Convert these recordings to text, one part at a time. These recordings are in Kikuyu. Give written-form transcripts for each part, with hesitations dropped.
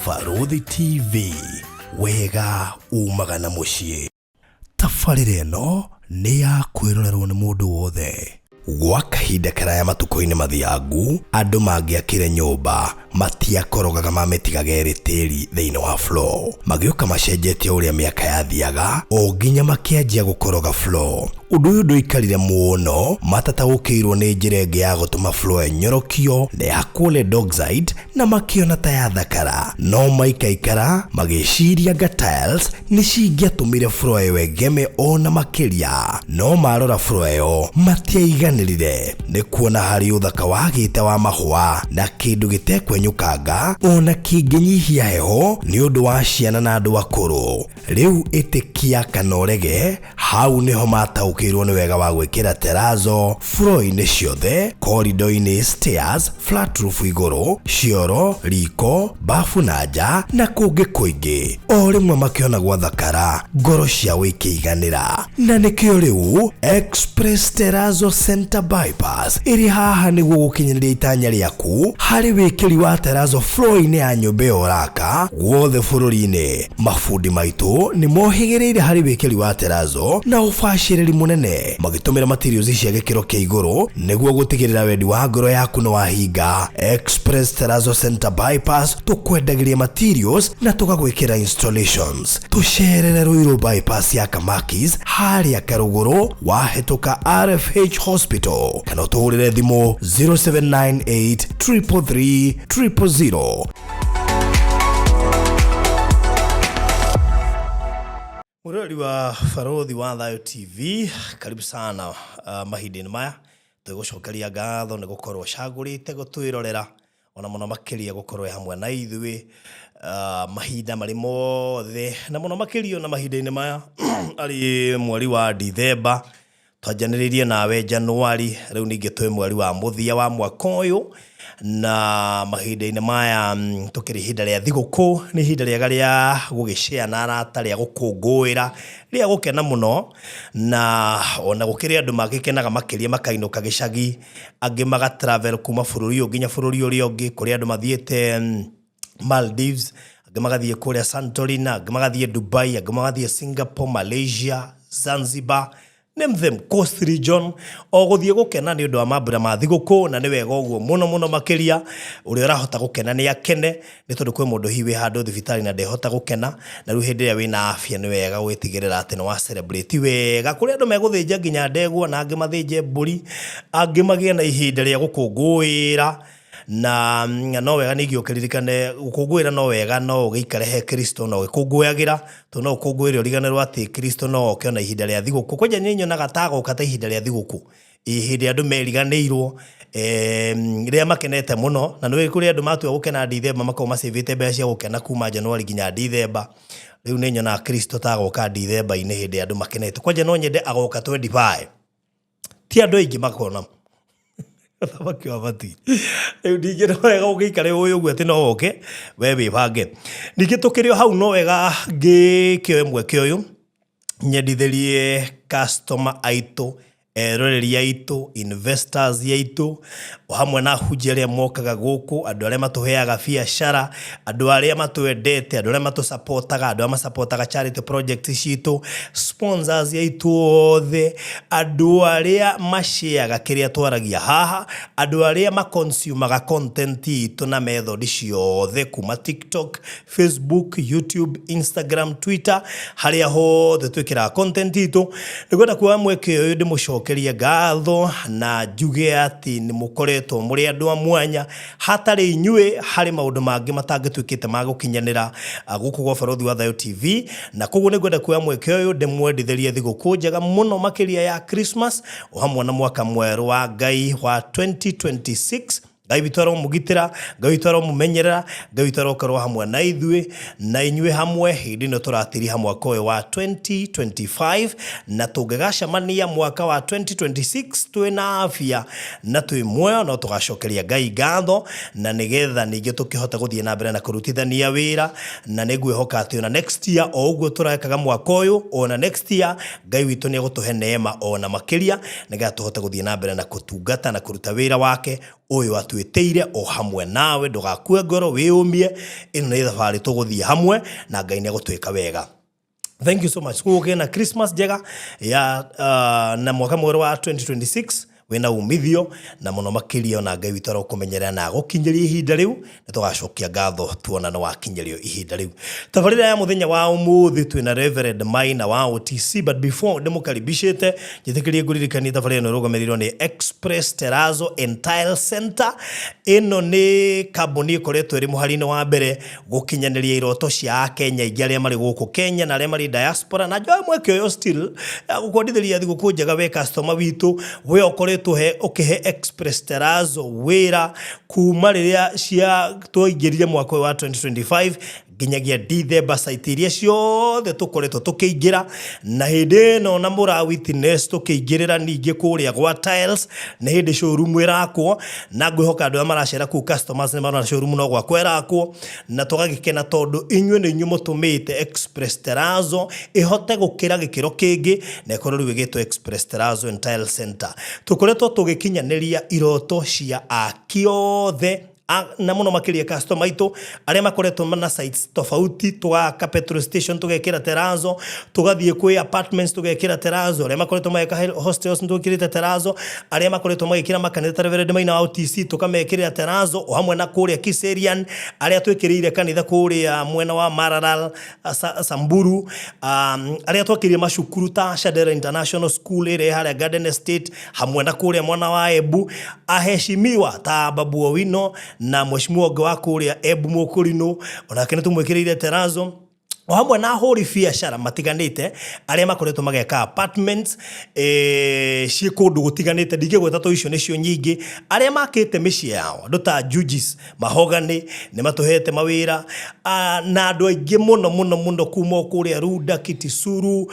Barũthi TV, wega umaga na mũciĩ. Tabarĩra ĩno nĩ ya kwĩrorerwo nĩ mũndũ wothe. Gwa kahinda karaya matukũ-inĩ mathiangu, andũ mangĩakire nyũmba matiakorogaga mamĩtigaga ĩrĩ tĩri thĩinĩ wa floor. Magĩũka macenjetie ũrĩa mĩaka yathiaga o nginya makĩanjia gũkoroga floor. Ũndũ ũyũ ndũikarire mũno matataũkĩirwo nĩ njĩra ĩngĩ ya gũtũma floor ĩnyorokio na ĩhakwo lead oxide na makĩona ta yathakara. No maikaikara magĩciria anga tiles nĩ cingĩatũmire floor ĩyo ĩgeme o na makĩria. No marora floor ĩyo matiaiganĩrire nĩ kuona harĩ ũthaka wagĩte wa mahũa na kĩndũ gĩtekwenyũkanga ona kĩngĩnyihia heho nĩ ũndũ wa ciana na andũ akũrũ. Rĩu ĩtĩkia kana ũrege, hau nĩho mataũkĩirwo nĩ wega wa gwĩkĩra terazo floor-inĩ ciothe, corridor-inĩ, stairs, flat roof igũrũ, cioro, riko, bafu na nja na kũngĩ kũingĩ. O rĩmwe makĩona gwathakara, ngoro ciao ikĩiganĩra. Na nĩkĩo rĩu Express Terrazzo Center Bypass ĩrĩ haha nĩguo gũkinyanĩria itanya rĩaku harĩ wĩkĩri wa terrazzo floor-inĩ ya nyũmba ĩyo ũraka guothe bũrũri-inĩ. Mabundi maitũ nĩ mohĩgĩrĩire harĩ wĩkĩri wa terrazzo na ũbacĩrĩri mũnene magĩtũmĩra materials cia gĩkĩro kĩa igũrũ nĩguo gũtigĩrĩra wendi wa ngoro yaku nĩ wahinga. Express Terrazzo Center Bypass tũkwendagĩria materials na tũgagwĩkĩra installations. Tũcerere Ruiru Bypass ya Kamakis harĩa Karũgũrũ wahĩtũka RFH Hospital kana ũtũhũrĩre thimũ 0798 333 000. Mũrori wa Barũthi wa Thayũ TV, karibu sana mahinda-inĩ maya twĩgũcokeria ngatho nĩ gũkorwo ũcagũrĩte gũtwĩrorera ona mũno makĩria gũkorwo wĩ hamwe na ithuĩ mahinda marĩ mothe na mũno makĩria ona mahinda-inĩ maya arĩ mweri wa Dithemba. Twanjanĩrĩirie nawe Januari, rĩu ningĩ twĩ mweri wa mũthia wa mwaka ũyũ, na mahinda-inĩ maya tũkĩrĩ ihinda rĩa thigũkũ, nĩ ihinda rĩega rĩa gũgĩ share na arata, rĩa gũkũngũĩra, rĩa gũkena mũno, na ona gũkĩrĩ andũ magĩkenaga makĩria makainũka gĩcagi, angĩ maga travel kuma bũrũri ũyũ nginya bũrũri ũrĩa ũngĩ, kũrĩ andũ mathiĩte Maldives, angĩ magathiĩ kũrĩa Santorini, angĩ magathiĩ Dubai, angĩ magathiĩ Singapore, Malaysia, Zanzibar, name them, Coast region, o gũthiĩ gũkena nĩ ũndũ wa mambura ma thigũkũ, na nĩ wega ũguo mũno mũno makĩria, ũrĩa ũrahota gũkena nĩ akene, nĩ tondũ kwĩ mũndũ hihi wĩ handũ thibitarĩ na ndehota gũkena, na rĩu hĩndĩ ĩrĩa wĩna afya nĩ wega gũgĩtigĩrĩra atĩ nĩ wa celebrate wega. Kũrĩ andũ megũthĩnja nginya ndegwa na angĩ mathĩnje mbũri, angĩ magĩe na ihinda rĩa gũkũngũĩra, na no wega ningĩ ũkĩririkane gũkũngũĩra no wega no ũgĩikare he Kristo na ũgĩkũngũyagĩra, tondũ no ũkũngũĩre ũriganĩrwo atĩ Kristo no oke ona ihinda rĩa thigũkũ. Kwanja niĩ nyonaga ta agoka ta ihinda rĩa thigũkũ, hĩndĩ ĩrĩa andũ meriganĩirwo, rĩrĩa makenete mũno, na nĩ kũrĩ andũ matua gũkena Dithemba makoragwo macĩvĩte mbeca cia gũkena kuma Januari nginya Dithemba. Rĩu nĩ nyonaga Kristo ta agoka Dithemba-inĩ hĩndĩ ĩrĩa andũ makenete. Kwanja no nyende agoka 25. Ti andũ aingĩ makona thamaki wa bati. Rĩu ningĩ no wega ũgĩikare ũĩ ũguo atĩ no oke, we wĩbange. Ningĩ tũkĩrĩ o hau no wega ngĩkĩoe mweke ũyũ, nyendithĩrie customer aitũ, eroreri aitũ, investors aitũ, o hamwe na ahunjia arĩa mokaga gũkũ, andũ arĩa matũheaga biacara, andũ arĩa matwendete, andũ arĩa matũsapotaga, andũ arĩa masapotaga charity project citũ, sponsors aitũ othe, andũ arĩa mashareaga kĩrĩa twaragia haha, andũ arĩa maconsumaga content itũ na method ciothe kuma TikTok, Facebook, YouTube, Instagram, Twitter, harĩa hothe twĩkĩraga content itũ. Nĩngwenda kuoya mweke ũyũ ndĩmũcokerie ngatho na njuge atĩ nĩ mũkoretwo mũrĩ andũ a mwanya, hatarĩ inyuĩ harĩ maũndũ mangĩ matangĩtuĩkĩte ma gũkinyanĩra gũkũ gwa Barũthi wa Thayũ TV, na koguo nĩngwenda kuoya mweke ũyũ ndĩmwendithĩrie thigũkũ njega mũno makĩria ya Christmas o hamwe na mwaka mwerũ wa Ngai wa 2026. Ngai witũ aromũgitĩra, Ngai witũ aromũmenyerera, Ngai witũ arokorwo hamwe na ithuĩ na inyuĩ hamwe hĩndĩ ĩno tũratiriha mwaka ũyũ wa 2025, na tũngĩgacemania mwaka wa 2026 twĩna afya na twĩ muoyo no tũgacokeria Ngai ngatho, na nĩgetha ningĩ tũkĩhote gũthiĩ na mbere na kũrutithania wĩra, na nĩ ngwĩhoka atĩ ona next year o ũguo tũrekaga mwaka ũyũ, ona next year Ngai witũ nĩ egũtũhe neema ona makĩria nĩgetha tũhote gũthiĩ na mbere na kũtungata na kũruta wĩra wake Ũyũ atwĩtĩire o hamwe nawe. Ndũgakue ngoro, wĩyũmie. Ĩno nĩ thabarĩ tũgũthiĩ hamwe na Ngai nĩ egũtwĩka wega. Thank you so much. Gũgũkĩgĩa na Christmas njega ya na mwaka mwerũ wa 2026 wĩna umithio na mũno makĩria, ona Ngai witũ arokũmenyerera na agũkinyĩria ihinda rĩu. Nĩ tũgacokia ngatho tuona nĩ wakinyĩrio ihinda rĩu. Tabarĩra ya mũthenya wa ũmũthĩ, twĩna Reverend Maina wa OTC, but before ndĩmũkaribicĩte, njĩtĩkĩrie ngũririkanie tabarĩra ĩno ĩrũgamĩrĩirwo nĩ Express Terrazzo and Tile Center. Ĩno nĩ kambuni ĩkoretwo ĩrĩ mũhari-inĩ wa mbere gũkinyanĩria iroto cia Akenya aingĩ arĩa marĩ gũkũ Kenya na arĩa marĩ diaspora. Na njoe mweke ũyũ still gũkwendithĩria thigũkũ njega, we customer witũ, we ũkoretwo he ũkĩhe Express Terrazzo wĩra kuma rĩrĩa cia twaingĩrire mwaka ũyũ wa 2025 nginyagia Dithemba, site iria ciothe tũkoretwo tũkĩingĩra na hĩndĩ ĩno na mũra witness tũkĩingĩrĩra ningĩ kũrĩa gwa tiles. Nĩ hĩndĩ showroom ĩrakwo, na ngwĩhoka andũ arĩa maracera kũu, customers, nĩ marona showroom no gwakwo ĩrakwo, na tũgagĩkena tondũ inyuĩ nĩ inyuĩ mũtũmĩte Express Terrazzo ĩhote gũkĩra gĩkĩro kĩngĩ na ĩkorwo rĩu ĩgĩtwo Express Terrazzo and Tile Center. Tũkoretwo tũgĩkinyanĩria iroto cia aki othe na mũno makĩria customer aitũ arĩa makoretwo na sites tofauti. Tũgaka petrol station, tũgekĩra terrazzo, tũgathiĩ kwĩ apartments, tũgekĩra terrazzo, arĩa makoretwo magĩka hostels nĩtwĩkĩrĩte terrazzo, arĩa makoretwo magĩkĩra makanitha ta Reverend Maina wa OTC, tũkamekĩrĩra terrazzo, o hamwe na kũrĩa Kiserian, arĩa twĩkĩrĩire kanitha kũrĩa mwena wa Maralal, Samburu, arĩa twakĩrire macukuru ta Shandera International School ĩrĩa ĩ harĩa Garden Estate, hamwe na kũrĩa mwena wa Embu, aheshimiwa ta Babu Owino na mheshimiwa ũngĩ wa kũrĩa Embu Mũkũrinũ, onake nĩ tũmwĩkĩrĩire terrazzo, o hamwe na ahũri biacara matiganĩte arĩa makoretwo mageka apartments ciĩ kũndũ gũtiganĩte. Ndingĩgweta to icio nĩcio nyingĩ. Arĩa makĩte mĩciĩ yao, andũ ta Jujis Mahogany, nĩ matũhete mawĩra, na andũ aingĩ mũno mũno mũno kuma o kũrĩa Runda, Kitisuru,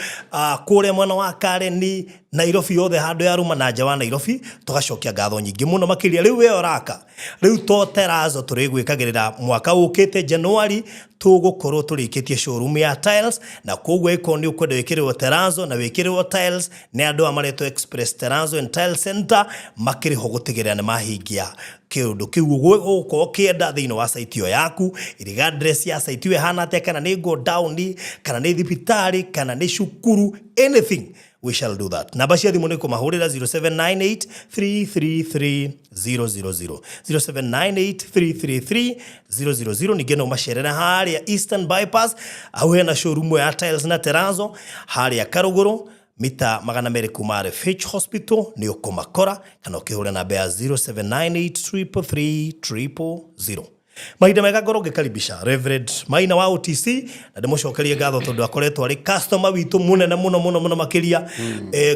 kũrĩa mwena wa Kareni, Nairobi yothe, handũ ya Ruma na nja wa Nairobi. Tũgacokia ngatho nyingĩ mũno makĩria. Rĩu we ũraka rĩu to terrazzo tũrĩgwĩkagĩrĩra. Mwaka ũkĩte January tũgũkorwo tũrĩkĩtie showroom ya tiles, na koguo ĩkorwo nĩ ũkwenda wĩkĩrĩrwo terrazzo na wĩkĩrĩrwo tiles nĩ andũ aya maretwo Express Terrazzo and Tile Center, makĩrĩ ho gũtigĩrĩra nĩ mahingia kĩũndũ kĩu ũgũkorwo ũkĩenda thĩinĩ wa site ĩyo yaku, regardless ya site ĩyo ĩhana atĩa, kana nĩ godown, kana nĩ thibitarĩ, kana nĩ cukuru, anything, we shall do that. Namba cia thimũ nĩ kũmahũrĩra 0798 333 000, 0798 333 000. Ningĩ no macerere harĩa Eastern Bypass, hau hena showroom ya tiles na terrazzo, harĩa Karũgũrũ, mita 200 kuma RFH Hospital nĩ ũkũmakora, kana ũkĩhũre namba ya 0798 333 000. Mahinda mega. Ngorwo ngĩkaribisha Reverend Maina wa OTC na ndĩmũcokerie ngatho tondũ akoretwo arĩ customer witũ mũnene mũno mũno mũno makĩria.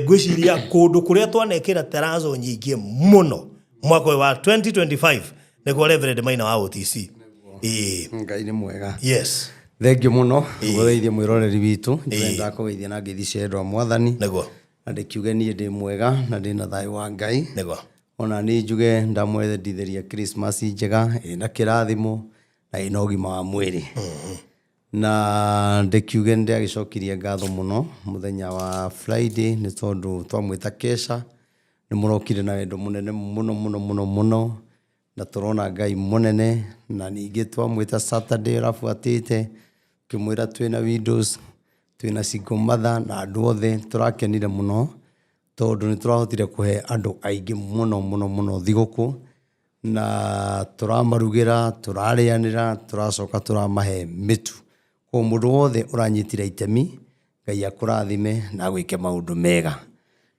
Ngwĩciria kũndũ kũrĩa twanekĩra terrazzo nyingĩ mũno mwaka ũyũ wa 2025 nĩkuo Reverend Maina wa OTC. Ĩĩ. Ngai nĩ mwega. Thengiũ mũno gũtheithia mwĩroreri witũ. Ndĩrenda kũgeithia na ngeithi cia endwa a Mwathani. Na ndĩkiuge niĩ ndĩ mwega na ndĩ na thayũ wa Ngai. Ona niĩ njuge ndamwendithĩria Christmas njega ĩna kĩrathimo na ĩna ũgima wa mwĩrĩ. Na ndĩkiuge nĩ ndĩagĩcokirie ngatho mũno mũthenya wa Friday, nĩ tondũ twamwĩta kesha nĩ mũrokire na wendo mũnene mũno mũno mũno mũno, na tũrona Ngai mũnene. Na ningĩ twamwĩta Saturday ũrabuatĩte, tũkĩmwĩra twĩna widows, twĩna single mother na andũ othe, tũrakenire mũno tondũ nĩ tũrahotire kũhe andũ aingĩ mũno mũno mũno thigũkũ, na tũramarugĩra, tũrarĩanĩra, tũracoka tũramahe mĩtu. Koguo mũndũ wothe ũranyitire itemi, Ngai akũrathime na agwĩke maũndũ mega.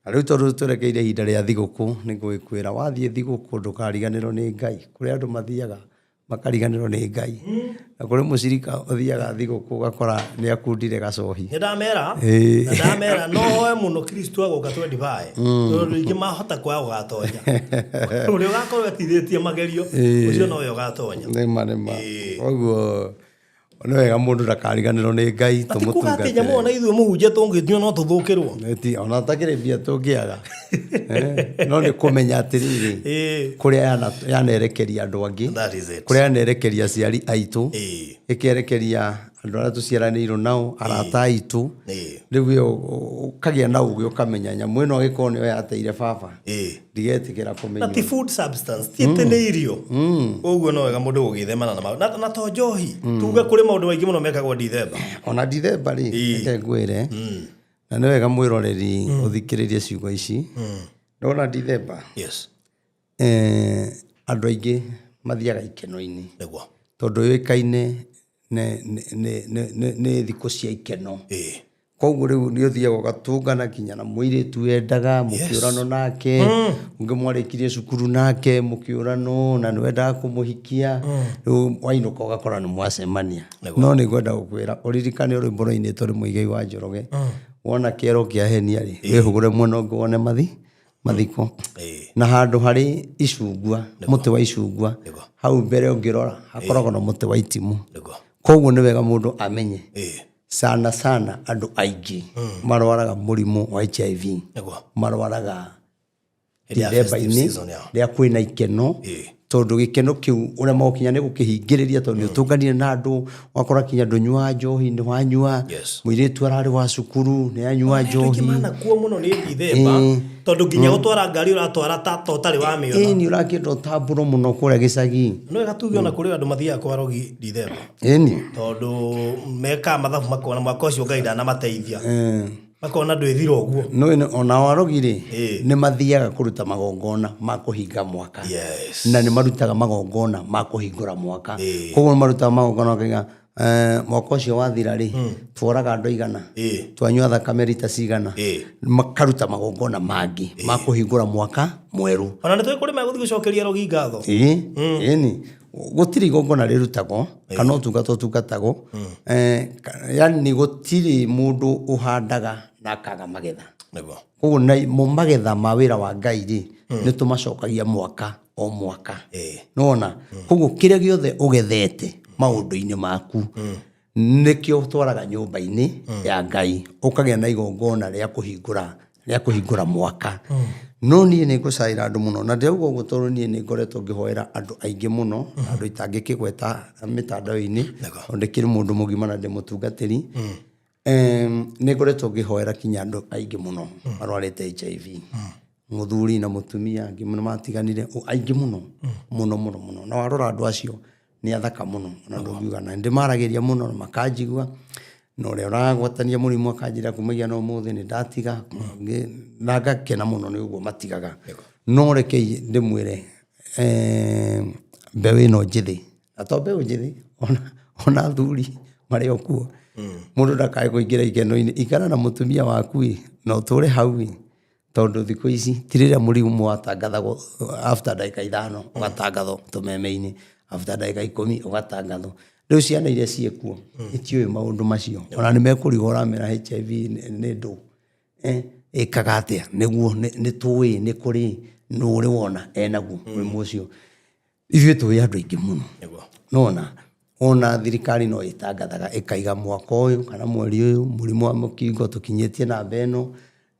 Na rĩu tondũ twerekeire ihinda rĩa thigũkũ, nĩ ngũgĩkwĩra wathiĩ thigũkũ ndũkariganĩrwo nĩ Ngai. Kũrĩ andũ mathiaga makariganĩrwo nĩ Ngai, na kũrĩ mũcirika ũthiaga thigũkũ ũgakora nĩ akundire gacohi. Nĩ ndamera. Na ndamera no hoe mũno Kristo agoka 25, tondũ rĩngĩ mahota kwaga gũgatonya. Ũrĩa ũgakorwo etithĩtie magerio, ũcio nowe ũgatonya. Nĩma nĩma. Koguo nĩ wega mũndũ ndakariganĩrwo nĩ Ngai. Na ti kuga atĩ nyamũ ona ithuĩ mũhunjia tũngĩtunywo no tũthũkĩrwo. Ti, ona takĩrĩ mbia tũngĩaga. No nĩ kũmenya atĩrĩrĩ, kũrĩa yanerekeria andũ angĩ, That is it. kũrĩa yanerekeria aciari aitũ, ĩkerekeria Andũ arĩa tũciaranĩirwo nao, arata aitũ. Rĩu ĩyo ũkagĩa na ũgĩ, ũkamenya nyamũ ĩno angĩkorwo nĩyo yateire baba, ndigetĩkĩra Na kũmĩnyua. Ti food substance, ti atĩ nĩ irio. Koguo no wega mũndũ gũgĩthemana na maũndũ na to njohi, tuge kũrĩ maũndũ maingĩ mũno mekagwo Dithemba. Ona Dithemba rĩ, reke ngwĩre, na nĩ wega mwĩroreri ũthikĩrĩrie ciugo ici. Ndona Dithemba, andũ aingĩ mathiaga ikeno-inĩ, tondũ yũĩkaine nĩ thikũ cia ikeno. Koguo rĩu nĩ ũthiaga ũgatũngana nginya na mũirĩtu wendaga, mũkĩũrano nake, ũngĩ mwarĩkirie cukuru nake, mũkĩũrano na nĩ wendaga kũmũhikia. Rĩu wainũka ũgakora nĩ mwacemania. No nĩ ngwenda gũkwĩra ũririkane rwĩmbo rwainĩtwo nĩ Mũigai wa Njoroge, wona kĩero kĩahenia rĩ, wĩhũgũre mwena ũngĩ wone mathiko. Na handũ harĩ icungwa, mũtĩ wa icungwa, hau mbere ũngĩrora hakoragwo na mũtĩ wa itimũ. Koguo nĩ wega mũndũ amenye, sana sana andũ aingĩ marwaraga mũrimũ wa HIV marwaraga Hĩndĩ ya festive Dithemba-inĩ, season, yeah. rĩrĩa kwĩna ikeno, tondũ gĩkeno kĩu ũrema gũkinya nĩ gũkĩhingĩrĩria, tondũ nĩ ũtũnganire na andũ, ũgakora kinya ndũnyuaga njohi, nĩ wanyua. Mũirĩtu ararĩ wa cukuru, nĩ anyua Andũ aingĩ njohi. manakuo mũno nĩ Dithemba, tondũ nginya gũtwara ngari ũratwara ta ũtarĩ wamĩona. Ĩĩ, nĩ ũrakĩenda ũtambũro mũno kũrĩa gĩcagi. No wega tuge ona kũrĩ andũ mathiaga kwa arogi Dithemba, tondũ mekaga mathabu makona mwaka ũcio Ngai ndanamateithia, makona ndwĩthira ũguo. No onao arogi rĩ, nĩ mathiaga kũruta magongona ma kũhinga mwaka. Na nĩ marutaga magongona ma kũhingũra mwaka. Koguo nĩ marutaga magongona makauga, mwaka ũcio wathira rĩ, tworaga andũ aigana, twanyua thakame rita cigana. Makaruta magongona mangĩ ma kũhingũra mwaka mwerũ. Ona nĩ tũĩ kũrĩ megũthiĩ gũcokeria arogi ngatho. Ĩĩ, ĩni gũtirĩ igongona rĩrutagwo kana ũtungata ũtungatagwo, yani gũtirĩ mũndũ ũhandaga na akaga magetha. Koguo na mo magetha ma wĩra wa Ngai rĩ, nĩ tũmacokagia mwaka o mwaka. Nĩwona? Koguo kĩrĩa gĩothe ũgethete maũndũ-inĩ maku, nĩkĩo ũtwaraga nyũmba-inĩ ya Ngai, ũkagĩa na igongona rĩa kũhingũra mwaka. No niĩ nĩ ngũcaĩra andũ mũno, na ndĩrauga ũguo tondũ niĩ nĩ ngoretwo ngĩhoera andũ aingĩ mũno, na andũ itangĩkĩgweta mĩtandao-inĩ, tondũ ndĩkĩrĩ mũndũ mũgima na ndĩ mũtungatĩri. Nĩ ngoretwo ngĩhoera kinya andũ aingĩ mũno marwarĩte HIV. Mũthuri na mũtumia, angĩ nĩ matiganire, aingĩ mũno, mũno mũno mũno. Na warora andũ acio nĩ athaka mũno, ona ndũngiuga, na ndĩmaragĩria mũno na makanjigua, na ũrĩa ũragwatania mũrimũ akanjĩra kumagia na ũmũthĩ nĩ ndatiga, na ngakena mũno nĩ ũguo matigaga. No reke ndĩmwĩre, mbeũ ĩno njĩthĩ, na to mbeũ njĩthĩ, ona athuri marĩ o kuo, mũndũ ndakae kũingĩra ikeno-inĩ, ikara na mũtumia waku ĩ, na ũtũre hau ĩ, tondũ thikũ ici ti rĩrĩa mũrimũ watangathagwo after ndagĩka 5 ũgatangathwo tũmeme-inĩ, after ndagĩka 10 ũgatangathwo. Rĩu ciana iria ciĩkuo itiũĩ maũndũ macio, ona nĩ mekũrigwo ũramera HIV nĩ ndũ, ĩkaga atĩa, nĩguo nĩ tũĩ nĩ kũrĩ nũ ũrĩ wona enaguo mũrimũ ũcio. Ithuĩ tũĩ andũ aingĩ mũno. Nona ona thirikari no ĩtangathaga ĩkaiga mwaka ũyũ kana mweri ũyũ mũrimũ wa mũkingo tũkinyĩtie namba ĩno,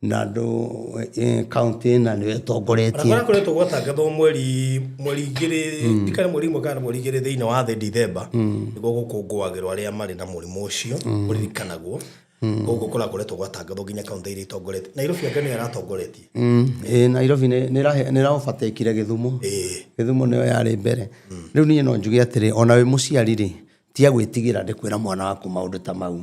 na andũ kaunti ĩna nĩyo ĩtongoretie. Ona kũrĩa koretwo gwatangathwo mweri 2, ndikana mweri 1 kana mweri 2 thĩinĩ wa thĩ Dithemba, nĩguo gũkũngũagĩrwo arĩa marĩ na mũrimũ ũcio, kũririkanagwo. Koguo kũrĩa koretwo gwatangathwo nginya kaunti iria itongoretie. Nairobi anga nĩyo ĩratongoretie. Ĩĩ, Nairobi nĩ ĩra overtake Gĩthumo. Gĩthumo nĩyo yarĩ mbere. Rĩu niĩ no njuge atĩrĩ, ona wĩ mũciari rĩ, tiga gwĩtigĩra nĩ kwĩra mwana waku maũndũ ta mau,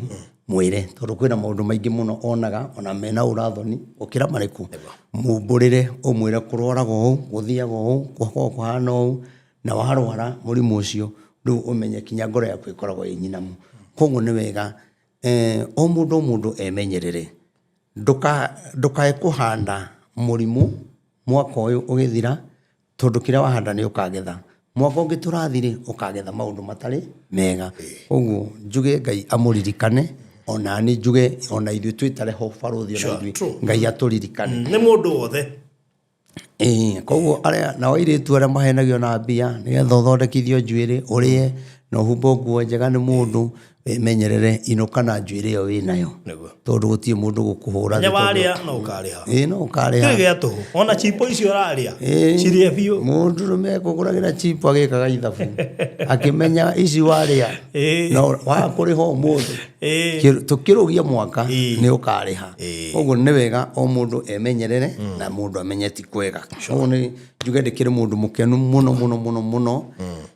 mwĩre, tondũ kwĩna maũndũ maingĩ mũno onaga ona mena ũrathoni gũkĩra marĩkũ. Mumbũrĩre, ũmwĩre kũrwaraga ũũ, gũthiaga ũũ, gũkoragwo kũhana ũũ, na warwara mũrimũ ũcio, rĩu ũmenye kinya ngoro yaku ĩkoragwo ĩ nyinamu. Koguo nĩ wega o mũndũ o mũndũ emenyerere, ndũkae kũhanda mũrimũ mwaka ũyũ ũgĩthira, tondũ kĩrĩa wahanda nĩ ũkagetha. Mwaka ũngĩ tũrathi rĩ, ũkagetha maũndũ matarĩ mega. Koguo njuge Ngai amũririkane, ona niĩ njuge ona ithuĩ twĩtare ho barũthi, ona ithuĩ Ngai atũririkane. Nĩ mũndũ wothe. Ĩĩ, koguo arĩa nao airĩtu arĩa mahenagio na mbia nĩgetha ũthondekithio njuĩrĩ ũrĩe, Na ũhumbwo nguo njega nĩ mũndũ, wĩmenyerere, inũka na njuĩrĩ ĩyo wĩnayo. Nĩguo. Tondũ gũtirĩ mũndũ gũkũhũra Menya thĩ tondũ- warĩa no ũkarĩha. Ĩĩ no ũkarĩha. Kĩrĩ gĩa tũhũ. Ona chipo icio ũrarĩa. Ĩĩ. Cirĩe biũ. Mũndũrũme ekũgũragĩra chipo agĩkaga ithabu akĩmenya ici warĩa Ĩĩ. no waga kũrĩha ũmũthĩ Ĩĩ. Tũkĩrũgia mwaka Ĩĩ. nĩ ũkarĩha. Ĩĩ. Koguo nĩ wega o mũndũ emenyerere na mũndũ amenye ti kwega. Koguo nĩ njuge ndĩkĩrĩ mũndũ mũkenu mũno mũno mũno mũno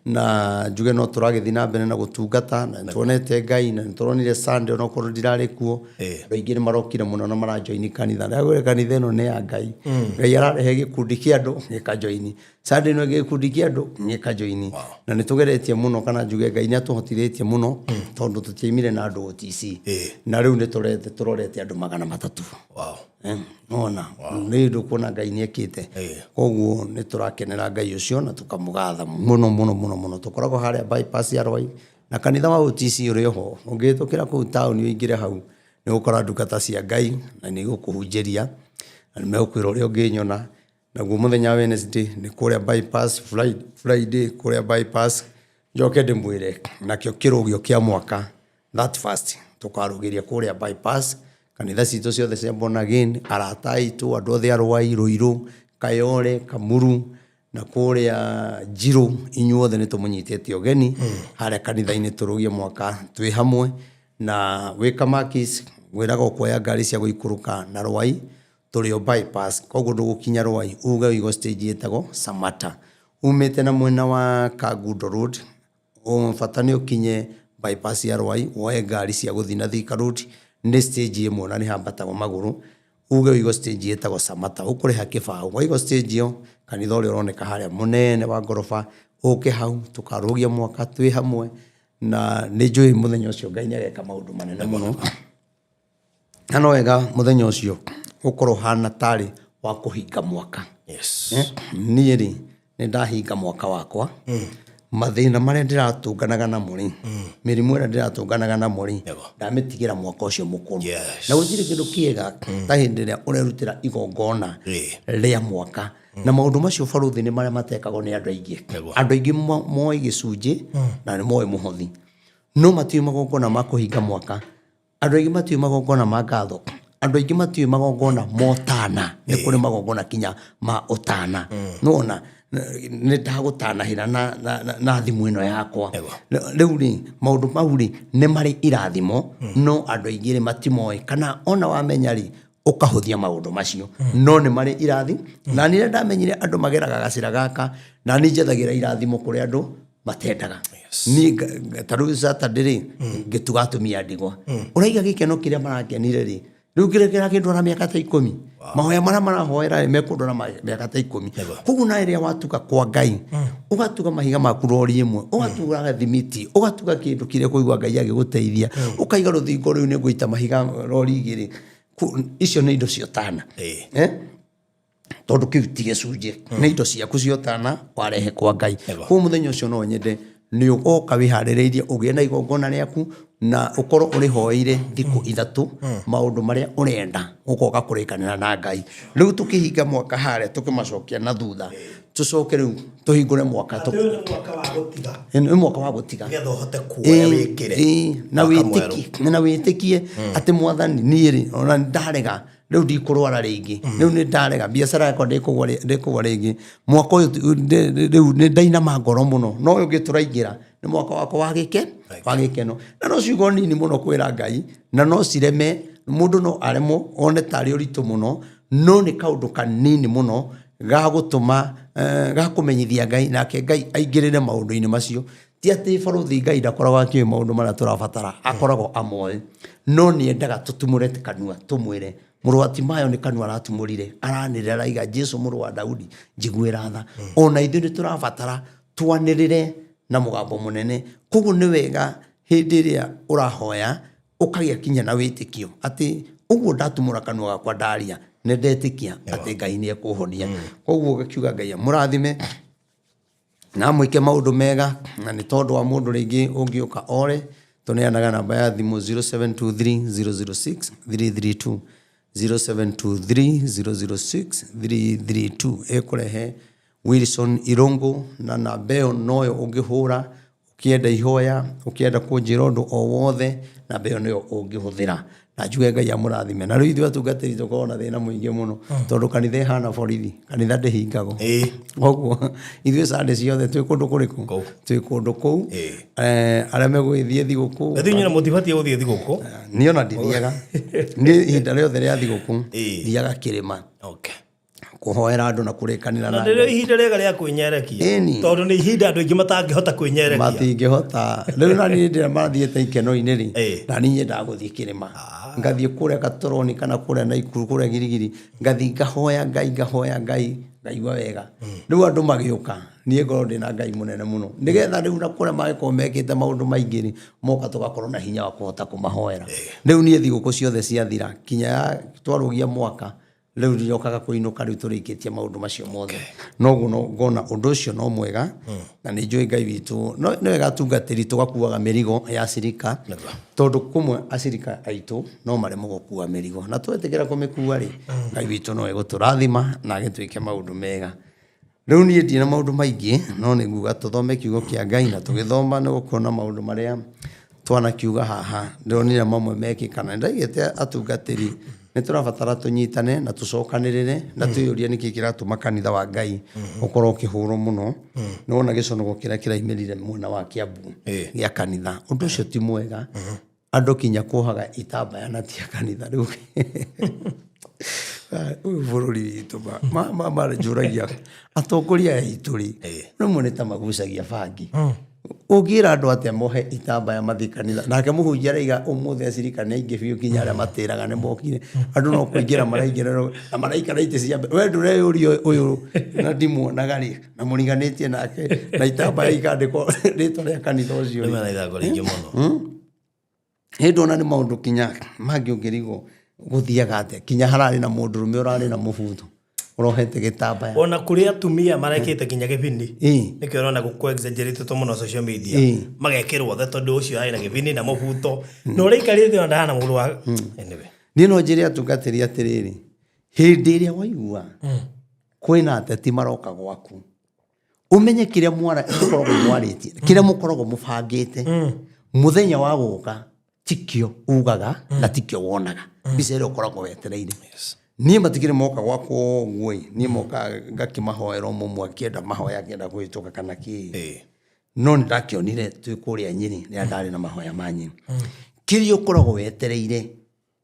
na njuge no tũragĩthiĩ na mbere na gũtungata na nĩtuonete Ngai na nĩtũronire Sunday onokorwo ndirarĩ kuo. Andũ aingĩ nĩ marokire mũno na marajoini kanitha. Ndĩrakwĩra kanitha ĩno nĩ ya Ngai. Ngai ararehe gĩkundi kĩa andũ gĩkajoini. Sunday ĩno ĩngĩ gĩkundi kĩa andũ gĩkajoini. Na nĩ tũgeretie mũno kana njuge Ngai nĩ atũhotithĩtie mũno tondũ tũtiaimire na andũ OTC. Na rĩu nĩ tũrorete andũ 300. Nĩwona? Nĩ ũndũ kuona Ngai nĩ ekĩte. Koguo nĩ tũrakenera Ngai ũcio na tũkamũgatha mũno mũno mũno mũno. Tũkoragwo harĩa bypass ya Rwai na kanitha wa OTC ũrĩ oho. Ũngĩhĩtũkĩra kũu taũni ũingĩre hau nĩ ũgũkora ndungata cia Ngai na nĩ igũkũhunjĩria na nĩ megũkwĩra ũrĩa ũngĩnyona. Naguo mũthenya wa Wednesday nĩ kũrĩa bypass, Friday kũrĩa bypass. Njoke ndĩmwĩre nakĩo kĩrũgio kĩa mwaka that first tũkarũgĩria kũrĩa bypass. Kanitha citũ ciothe cia born again, arata aitũ, andũ othe a Rwai, Rũirũ, Kayole, Kamuru na kũrĩa Njirũ, inyuothe nĩ tũmũnyitĩte ũgeni harĩa kanitha-inĩ tũrũgie mwaka twĩ hamwe. Na wĩ Kamakis ngwĩraga ũkuoya ngari cia gũikũrũka na Rwai, tũrĩ o bypass, koguo ndũgũkinya Rwai uge ũigwo stage ĩtagwo Samata. Umĩte na mwena wa Kangundo Road, bata nĩ ũkinye bypass ya Rwai, woe ngari cia gũthiĩ na Thika Road, nĩ stage ĩmwe na nĩ hambatagwo magũrũ, uge ũigwo stage ĩtagwo Samata, ũkũrĩha kĩbaũ. Waigwo stage ĩyo, kanitha ũrĩa ũroneka harĩa mũnene wa ngoroba, ũke hau tũkarũgia mwaka twĩ hamwe, na nĩ njũĩ mũthenya ũcio Ngai nĩ ageka maũndũ manene mũno. Na no wega mũthenya ũcio ũkorwo ũhana tarĩ wa kũhinga mwaka. Niĩ rĩ, nĩ ndahinga mwaka wakwa. Mathĩna marĩa ndĩratũnganaga namo rĩ, mĩrimũ ĩrĩa ndĩratũnganaga namo rĩ, ndamĩtigĩra mwaka ũcio mũkũrũ. Na gũtirĩ kĩndũ kĩega ta hĩndĩ ĩrĩa ũrerutĩra igongona rĩa mwaka. Na maũndũ macio barũthi nĩ marĩa matekagwo nĩ andũ aingĩ. Andũ aingĩ moĩ gĩcunjĩ na nĩ moĩ mũhothi. No matiũĩ magongona ma kũhinga mwaka. Andũ aingĩ matiũĩ magongona ma ngatho. Andũ aingĩ matiũĩ magongona ma ũtana. Nĩ kũrĩ magongona kinya ma ũtana. Nĩwona, nĩ ndagũtanahĩra na thimũ ĩno yakwa. Rĩu rĩ, maũndũ mau rĩ, nĩ marĩ irathimo, no andũ aingĩ rĩ matimoĩ. Kana ona wamenya rĩ, ũkahũthia maũndũ macio. No nĩ marĩ irathi. Na niĩ rĩrĩa ndamenyire andũ mageraga gacĩra gaka, na niĩ njethagĩra irathimo kũrĩ andũ matendaga. Niĩ ta rĩu Saturday rĩ, ngĩtuga atumia a ndigwa. Ũraiga gĩkeno kĩrĩa marakenire rĩ, rĩu kĩrĩa kĩrakĩndwara mĩaka ta ikũmi. Mahoya marĩa marahoera rĩ, mekũndwara mĩaka ta ikũmi. Koguo na rĩrĩa watuga kwa Ngai, ũgatuga mahiga maku rori ĩmwe, ũgatuga thimiti, ũgatuga kĩndũ kĩrĩa ũkũigua Ngai agĩgũteithia, ũkaiga rũthingo rũu nĩ ngũita mahiga rori igĩrĩ. Icio nĩ indo cia ũtana. Tondũ kĩu ti gĩcunjĩ, nĩ indo ciaku cia ũtana warehe kwa Ngai. Koguo mũthenya ũcio no nyende nĩ ũgoka wĩharĩrĩirie ũgĩe na igongona rĩaku na ũkorwo ũrĩhoeire thikũ ithatũ maũndũ marĩa ũrenda ũgoka kũrĩkanĩra na Ngai. Rĩu tũkĩhinga mwaka harĩa tũkĩmacokia na thutha, tũcoke rĩu tũhingũre mwaka Atĩ ũyũ nĩ mwaka wa gũtiga. Nĩ mwaka wa gũtiga. Nĩgetha ũhote kuoya wĩkĩre. Na Mwaka mwerũ. na wĩtĩkie atĩ Mwathani niĩ rĩ, ona ndarega rĩu ndikũrwara rĩngĩ, rĩu nĩ ndarega biacara yakwa ndĩkũgwa rĩngĩ, mwaka ũyũ rĩu nĩ ndainama ngoro mũno, no ũyũ ũngĩ tũraingĩra nĩ mwaka wakwa wa wa gĩkeno. Na no ciugo nini mũno kwĩra Ngai, na no cireme, mũndũ no aremwo one tarĩ ũritũ mũno, no nĩ kaũndũ kanini mũno ga gũtũma, ga kũmenyithia Ngai, nake Ngai aingĩrĩre maũndũ-inĩ macio. Ti atĩ barũthi Ngai ndakoragwo akĩũĩ maũndũ marĩa tũrabatara, akoragwo amoĩ, no nĩ endaga tũtumũre kanua tũmwĩre. Mũrũ wa Timayo nĩ kanua aratumũrire, aranĩrĩra araiga Jesu mũrũ wa Daudi njiguĩra tha. Ona ithuĩ nĩ tũrabatara twanĩrĩre na mũgambo mũnene. Koguo nĩ wega hĩndĩ ĩrĩa ũrahoya ũkagĩa kinya na wĩtĩkio atĩ ũguo ndatumũra kanua gakwa ndaria nĩ ndetĩkia atĩ Ngai nĩ ekũhonia. Koguo ngakiuga Ngai amũrathime na amwĩke maũndũ mega, na nĩ tondũ wa mũndũ rĩngĩ ũngĩũka ore, tũneanaga namba ya thimũ 0723 006 332, 0723 006 332 ĩkũrehe Wilson Irũngũ, na namba ĩyo noyo ũngĩhũra. Ũkĩenda ihoya, ũkĩenda kũnjĩra ũndũ o wothe, namba ĩyo nĩyo ũngĩhũthĩra. Na njuge Ngai amũrathime. Na rĩu ithuĩ atungatĩri tũkoragwo na thĩna mũingĩ mũno, tondũ kanitha ĩhana borithi, kanitha ndĩhingagwo. Koguo ithuĩ Sunday ciothe twĩ kũndũ kũrĩkũ? Kũu. Twĩ kũndũ kũu. Arĩa megũgĩthiĩ thigũkũ. Na inyuĩ mũtibatiĩ gũthiĩ thigũkũ. Niĩ ona ndithiaga. Niĩ ihinda rĩothe rĩa thigũkũ, thiaga kĩrĩma. Okay. Kũhoera andũ na kũrĩkanĩra na nĩrĩo ihinda rĩega rĩa kwĩnyerekia. Ĩni. Tondũ nĩ ihinda andũ aingĩ matangĩhota kwĩnyerekia. Matingĩhota. Rĩu na niĩ ndĩra mathiĩte ikeno-inĩ rĩ, Ĩĩ. na niĩ nyendaga gũthiĩ kĩrĩma, ngathiĩ kũrĩa Gatoroni kana kũrĩa Naikuru, kũrĩa Girigiri, ngathiĩ ngahoya Ngai, ngahoya Ngai, ngaigua wega. Rĩu andũ magĩũka, niĩ ngorwo ndĩna Ngai mũnene mũno, nĩgetha rĩu na kũrĩa mangĩkorwo mekĩte maũndũ maingĩ rĩ, moka tũgakorwo na hinya wa kũhota kũmahoera. Rĩu niĩ thigũkũ ciothe ciathira, kinya ya twarũgia mwaka, Rĩu njokaga kũinũka rĩu tũrĩkĩtie maũndũ macio mothe. Noguo no ngona ũndũ ũcio no mwega na nĩ njũĩ Ngai witũ no nĩ wega atungatĩri tũgakuaga mĩrigo ya acirika tondũ kũmwe acirika aitũ no maremwo gũkua mĩrigo na twetĩkĩra kũmĩkua rĩ, Ngai witũ no egũtũrathima na agĩtwĩke maũndũ mega. Rĩu niĩ ndirĩ na maũndũ maingĩ, no nĩ nguga tũthome kiugo kĩa Ngai na tũgĩthoma nĩ gũkorwo na maũndũ marĩa twanakiuga haha, ndĩronire mamwe mekĩka na nĩndaigĩte atungatĩri nĩ tũrabatara tũnyitane na tũcokanĩrĩre na twĩyũrie nĩkĩ kĩratũma kanitha wa Ngai ũkorwo ũkĩhũrwo mũno. Nĩ wona gĩconoko kĩrĩa kĩraimĩrire mwena wa Kiambu gĩa kanitha, ũndũ ũcio ti mwega. Andũ kinya kuohaga itambaya na ti a kanitha rĩu. Ũyũ bũrũri witũ manjũragia atongoria aya aitũ rĩ, rĩmwe nĩ ta magucagia bangi. Ũngĩra andũ atĩa mohe itambaya mathiĩ kanitha? Nake mũhunjia araiga ũmũthĩ acirika nĩ aingĩ biũ nginya arĩa matĩraga nĩ mokire. Andũ no kũingĩra maraingĩra na maraikara itĩ cia mbere. We ndũreyũria ũyũ na ndimuonaga rĩ, na mũriganĩtie nake na itambaya ikandĩkwo rĩtwa rĩa kanitha ũcio rĩ. Rĩmwe na ithangũ rĩingĩ mũno. Hĩndĩ ona nĩ maũndũ kinya mangĩ ũngĩrigwo gũthiaga atĩa, kinya hararĩ na mũndũrũme ũrarĩ na mũbuto ũrohete gĩtambaya. Ona kũrĩ atumia marekĩte kinya gĩbini. Nĩkĩo ũrona gũkũ exaggerated mũno social media. Magekĩrwo othe tondũ ũcio arĩ na gĩbini na mũbuto. Na ũrĩa aikarĩte ona ndahana mũndũ wa anyway. Niĩ no njĩre atungatĩri atĩrĩrĩ, hĩndĩ ĩrĩa waigua kwĩna ateti maroka gwaku, ũmenye kĩrĩa mwara mũkoragwo mwarĩtie, kĩrĩa mũkoragwo mũbangĩte mũthenya wa gũka tikĩo ugaga na tikĩo wonaga, mbica ĩrĩa ũkoragwo wetereire. Niĩ matikĩrĩ moka gwakwa ũguo ĩ, niĩ moka ngakĩmahoera o mũmwe akĩenda mahoya akĩenda kũhĩtũka kana kĩ. No nĩ ndakĩonire twĩ kũrĩa Nyĩrĩ rĩrĩa ndarĩ na mahoya ma Nyĩrĩ. Kĩrĩa ũkoragwo wetereire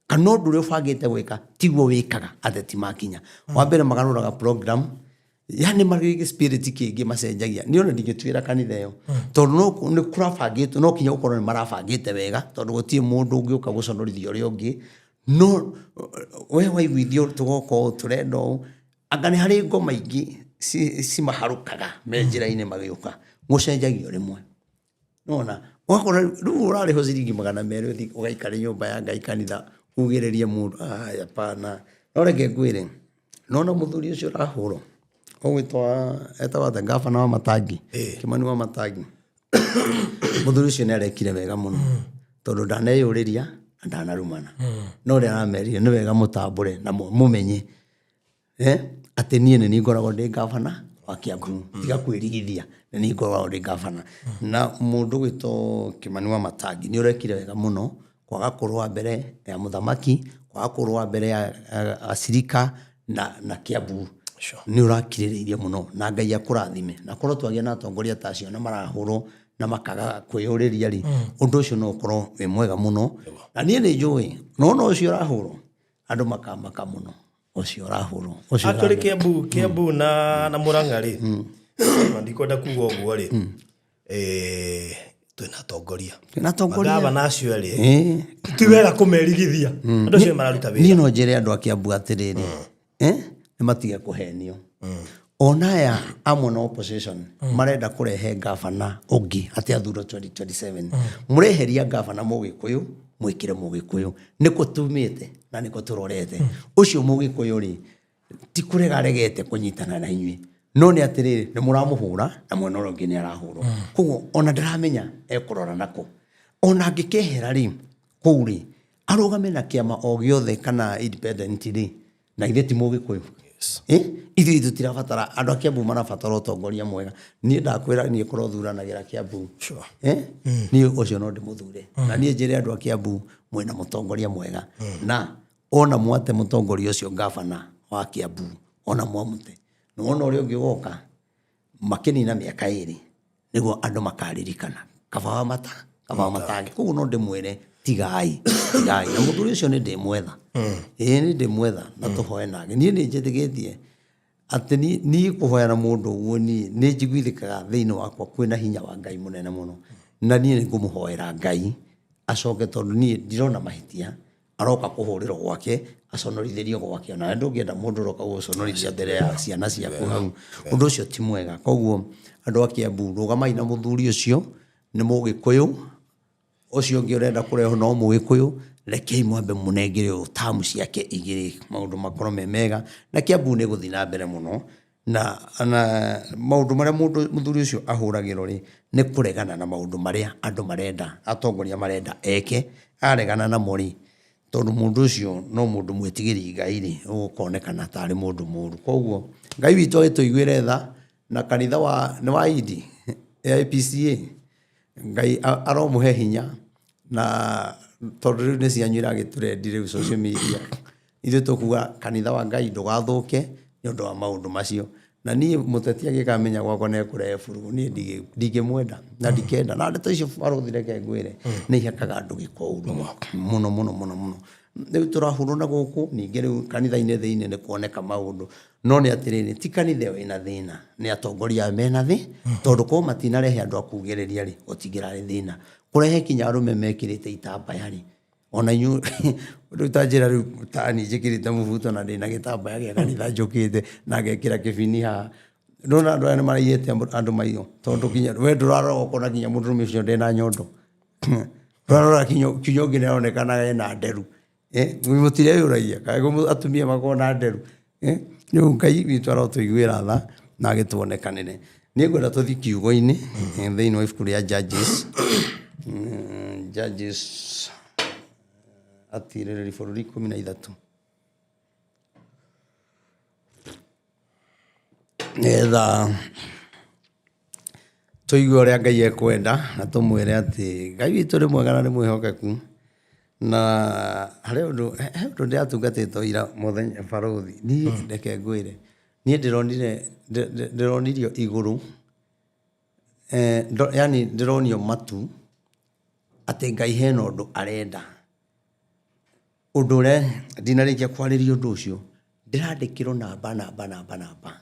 kana ũndũ ũrĩa ũbangĩte gwĩka tiguo wĩkaga ateti makinya. Wa mbere magarũraga program, yani marĩ spirit kĩngĩ macenjagia. Niĩ ona ndingĩtuĩra kanitha ĩyo tondũ no nĩ kũrabangĩtwo, no kinya gũkorwo nĩ marabangĩte wega tondũ gũtirĩ mũndũ ũngĩũka gũconorithia ũrĩa ũngĩ. No we waiguithio tũgoka ũũ tũrenda ũũ, anga nĩ harĩ ngoma ingĩ cimaharũkaga me njĩra-inĩ magĩũka, gũcenjagio rĩmwe. Nona wakora rĩu ũrarĩhwo ciringi 200 ũthiĩ ũgaikare nyũmba ya Ngai kanitha ugĩrĩrie mũndũ, aya hapana. No reke ngwĩre, nona mũthuri ũcio ũrahũrwo ũgwĩtwo etagwo atĩa, ngabana wa Matangi, Kĩmani wa Matangi, mũthuri ũcio nĩ arekire wega mũno tondũ ndaneyũrĩria na ndanarumana. No ũrĩa aramerire nĩ wega mũtambũre na mũmenye atĩ niĩ nĩ niĩ ngoragwo ndĩ ngabana wa Kiambu, tiga kwĩrigithia, nĩ niĩ ngoragwo ndĩ ngabana. Na mũndũ ũgwĩtwo Kĩmani wa Matangi nĩ ũrekire wega mũno kwaga kũrũa mbere ya mũthamaki, kwaga kũrũa mbere ya acirika na Kiambu. Nĩ ũrakirĩrĩirie mũno na Ngai akũrathime. Na korwo twagĩa na atongoria ta acio na marahũrwo na makaga kwĩyũrĩria rĩ, ũndũ ũcio no ũkorwo wĩ mwega mũno. Na niĩ nĩ njũĩ, nona ũcio ũrahũrwo, andũ makamaka mũno. Ũcio ũrahũrwo, ũcio. Actually Kiambu, Kiambu na Murang'a rĩ, na ndikwenda kuga ũguo rĩ, twĩna atongoria. Twĩna atongoria. Magavana acio erĩ, ti wega kũmerigithia. Andũ acio nĩ mararuta wĩra. Niĩ no njĩre andũ a Kiambu atĩrĩrĩ, nĩ matige kũhenio. Ona aya amwe na opposition marenda kũrehe ngavana ũngĩ atĩ athurwo 2027. Mũreheria ngavana Mũgĩkũyũ, mwĩkĩre Mũgĩkũyũ. Nĩkũ tumĩte na nĩkũ tũrorete. Ũcio Mũgĩkũyũ rĩ, ti kũrega aregete kũnyitana na inyuĩ, no nĩ atĩrĩrĩ, nĩ mũramũhũra na mwena ũrĩa ũngĩ nĩ arahũrwo. Koguo ona ndaramenya ekũrora nakũ. Ona angĩkehera rĩ, kũu rĩ, arũgame na kĩama o gĩothe kana independent rĩ, na ithe ti Mũgĩkũyũ. Eh? Ithuĩ tũtirabatara andũ a Kiambu marabatara ũtongoria mwega. Niĩ ndakwĩra niĩ korwo thuranagĩra Kiambu. Eh? Niĩ ũcio no ndĩmũthure. Na niĩ njĩre andũ a Kiambu mwĩna mũtongoria mwega. Na ona mwate mũtongoria ũcio gavana wa Kiambu, ona mwamũte. Nĩwona ũrĩa ũngĩ ũgoka makĩnina mĩaka ĩrĩ nĩguo andũ makaririkana kaba wa mata kaba wa matange. Koguo no ndĩmwĩre tigai tigai na mũthuri ũcio nĩ ndĩmwetha. Ĩĩ nĩ ndĩmwetha na tũhoe nake. Niĩ nĩ njĩtĩkĩtie atĩ niĩ kũhoya na mũndũ ũguo niĩ nĩ njiguithĩkaga thĩinĩ wakwa kwĩna hinya wa Ngai mũnene mũno. Na niĩ nĩ ngũmũhoera Ngai acoke tondũ niĩ ndirona mahĩtia aroka kũhũrĩrwo gwake aconorithĩrio gwake. Onawe ndũngĩenda mũndũ ũroka gũgũconorithia mbere ya ciana ciaku hau. Ũndũ ũcio ti mwega. Koguo andũ a Kiambu rũgamai na mũthuri ũcio, nĩ mũgĩkũyũ, ũcio ũngĩ ũrenda kũrehwo no mũgĩkũyũ, rekei mwambe mũnengere ũyũ tamu ciake igĩrĩ maũndũ makorwo me mega. Na Kiambu nĩ ĩgũthiĩ na mbere mũno. Na na maũndũ marĩa mũndũ mũthuri ũcio ahũragĩrwo rĩ, nĩ kũregana na maũndũ marĩa andũ marenda, atongoria marenda eke, aregana namo rĩ, tondũ mũndũ ũcio no mũndũ mwĩtigĩri Ngai rĩ, ũkonekana tarĩ mũndũ mũru. Koguo Ngai witũ agĩtũiguĩre tha, na kanitha wa, nĩ wa Indi, AIPCA, Ngai aromũhe hinya, na tondũ rĩu nĩ cianyu iragĩtũrendi rĩu social media, ithuĩ tũkuga kanitha wa Ngai ndũgathũke nĩ ũndũ wa maũndũ macio. Na niĩ mũteti angĩkamenya gwakwa nĩ ekũrehe burugu, niĩ ndingĩmwenda na ndikenda. Na ndeto icio barũthi reke ngwĩre, nĩ ihakaga andũ gĩko ũru mũno mũno mũno mũno. Rĩu tũrahũrwo na gũkũ, ningĩ rĩu kanitha-inĩ thĩinĩ nĩ kuoneka maũndũ. No nĩ atĩrĩrĩ, ti kanitha ĩyo ĩna thĩna, nĩ atongoria ayo mena thĩ, tondũ korwo matinarehe andũ a kugĩrĩria rĩ, gũtingĩrarĩ thĩna. Kũrehe kinya arũme mekĩrĩte itambaya rĩ, ona inyuĩ rĩu ta njĩra rĩu ta niĩ njĩkĩrĩte mũbuto na ndĩna gĩtambaya gĩa kanitha njũkĩte na ngekĩra kĩbini haha. Ndũrona andũ aya nĩ maraiyĩte andũ maiyo, tondũ kinya we ndũrarora ũkona kinya mũndũrũme ũcio ndarĩ na nyondo. Ndũrarora kinya ũngĩ nĩ aronekana ena nderu. Mũtireyũragia kana atumia makoragwo na nderu. Rĩu Ngai witũ arotũiguĩra tha na agĩtuonekanĩre. Niĩ ngwenda tũthiĩ kiugo-inĩ thĩinĩ wa ibuku rĩa Judges. Judges atirĩrĩri bũrũri 13. Nĩgetha tũigue ũrĩa Ngai ekwenda na tũmwĩre atĩ Ngai witũ nĩ mwega na nĩ mwĩhokeku. Na harĩ ũndũ, he ũndũ ndĩratungatĩtwo ira mũthenya barũthi, niĩ reke ngwĩre, niĩ ndĩronire, ndĩronirio igũrũ, yaani ndĩronio matu atĩ Ngai hena ũndũ arenda. Ũndũ ũrĩa ndinarĩkia kwarĩria ũndũ ũcio, ndĩrandĩkĩrwo namba namba namba namba.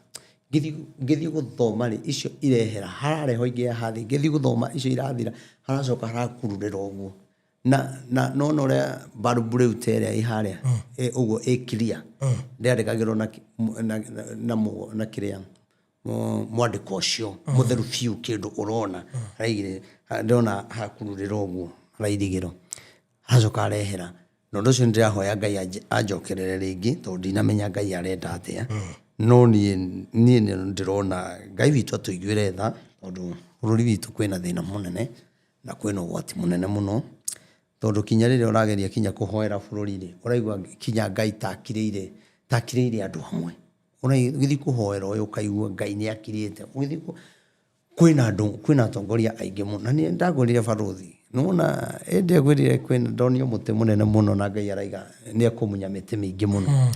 Ngĩthiĩ ngĩthiĩ gũthoma rĩ, icio irehera, hararehwo ingĩ haha thĩ, ngĩthiĩ gũthoma icio irathira, haracoka harakururĩra ũguo. Na na nĩwona ũrĩa bulb rĩu ta ĩrĩa ĩ harĩa, ũguo ĩ clear, ndĩrandĩkagĩrwo na na na na kĩrĩa, mwandĩko ũcio mũtheru biũ kĩndũ ũrona, haraigĩrĩra, ndĩrona hakururĩra ũguo, harairigĩrwo. Aracoka arehera. Na ũndũ ũcio nĩ ndĩrahoya Ngai anjokerere rĩngĩ tondũ ndinamenya Ngai arenda atĩa. No niĩ niĩ nĩ ndĩrona Ngai witũ atũiguĩre tha tondũ bũrũri witũ kwĩna thĩna mũnene na kwĩna ũgwati mũnene mũno. Tondũ kinya rĩrĩa ũrageria kinya kũhoera bũrũri rĩ, ũraigua kinya Ngai ta akirĩire ta akirĩire andũ amwe. Ũgĩthiĩ kũhoera ũyũ ũkaigua Ngai nĩ akirĩte. Ũgĩthiĩ Kwĩna andũ, kwĩna atongoria aingĩ mũno, na nĩ ndagũrire barũthi, nĩwona hĩndĩ ĩyo ngwĩrire kwĩna, ndonio mũtĩ mũnene mũno na Ngai araiga nĩ ekũmunya mĩtĩ mĩingĩ mũno.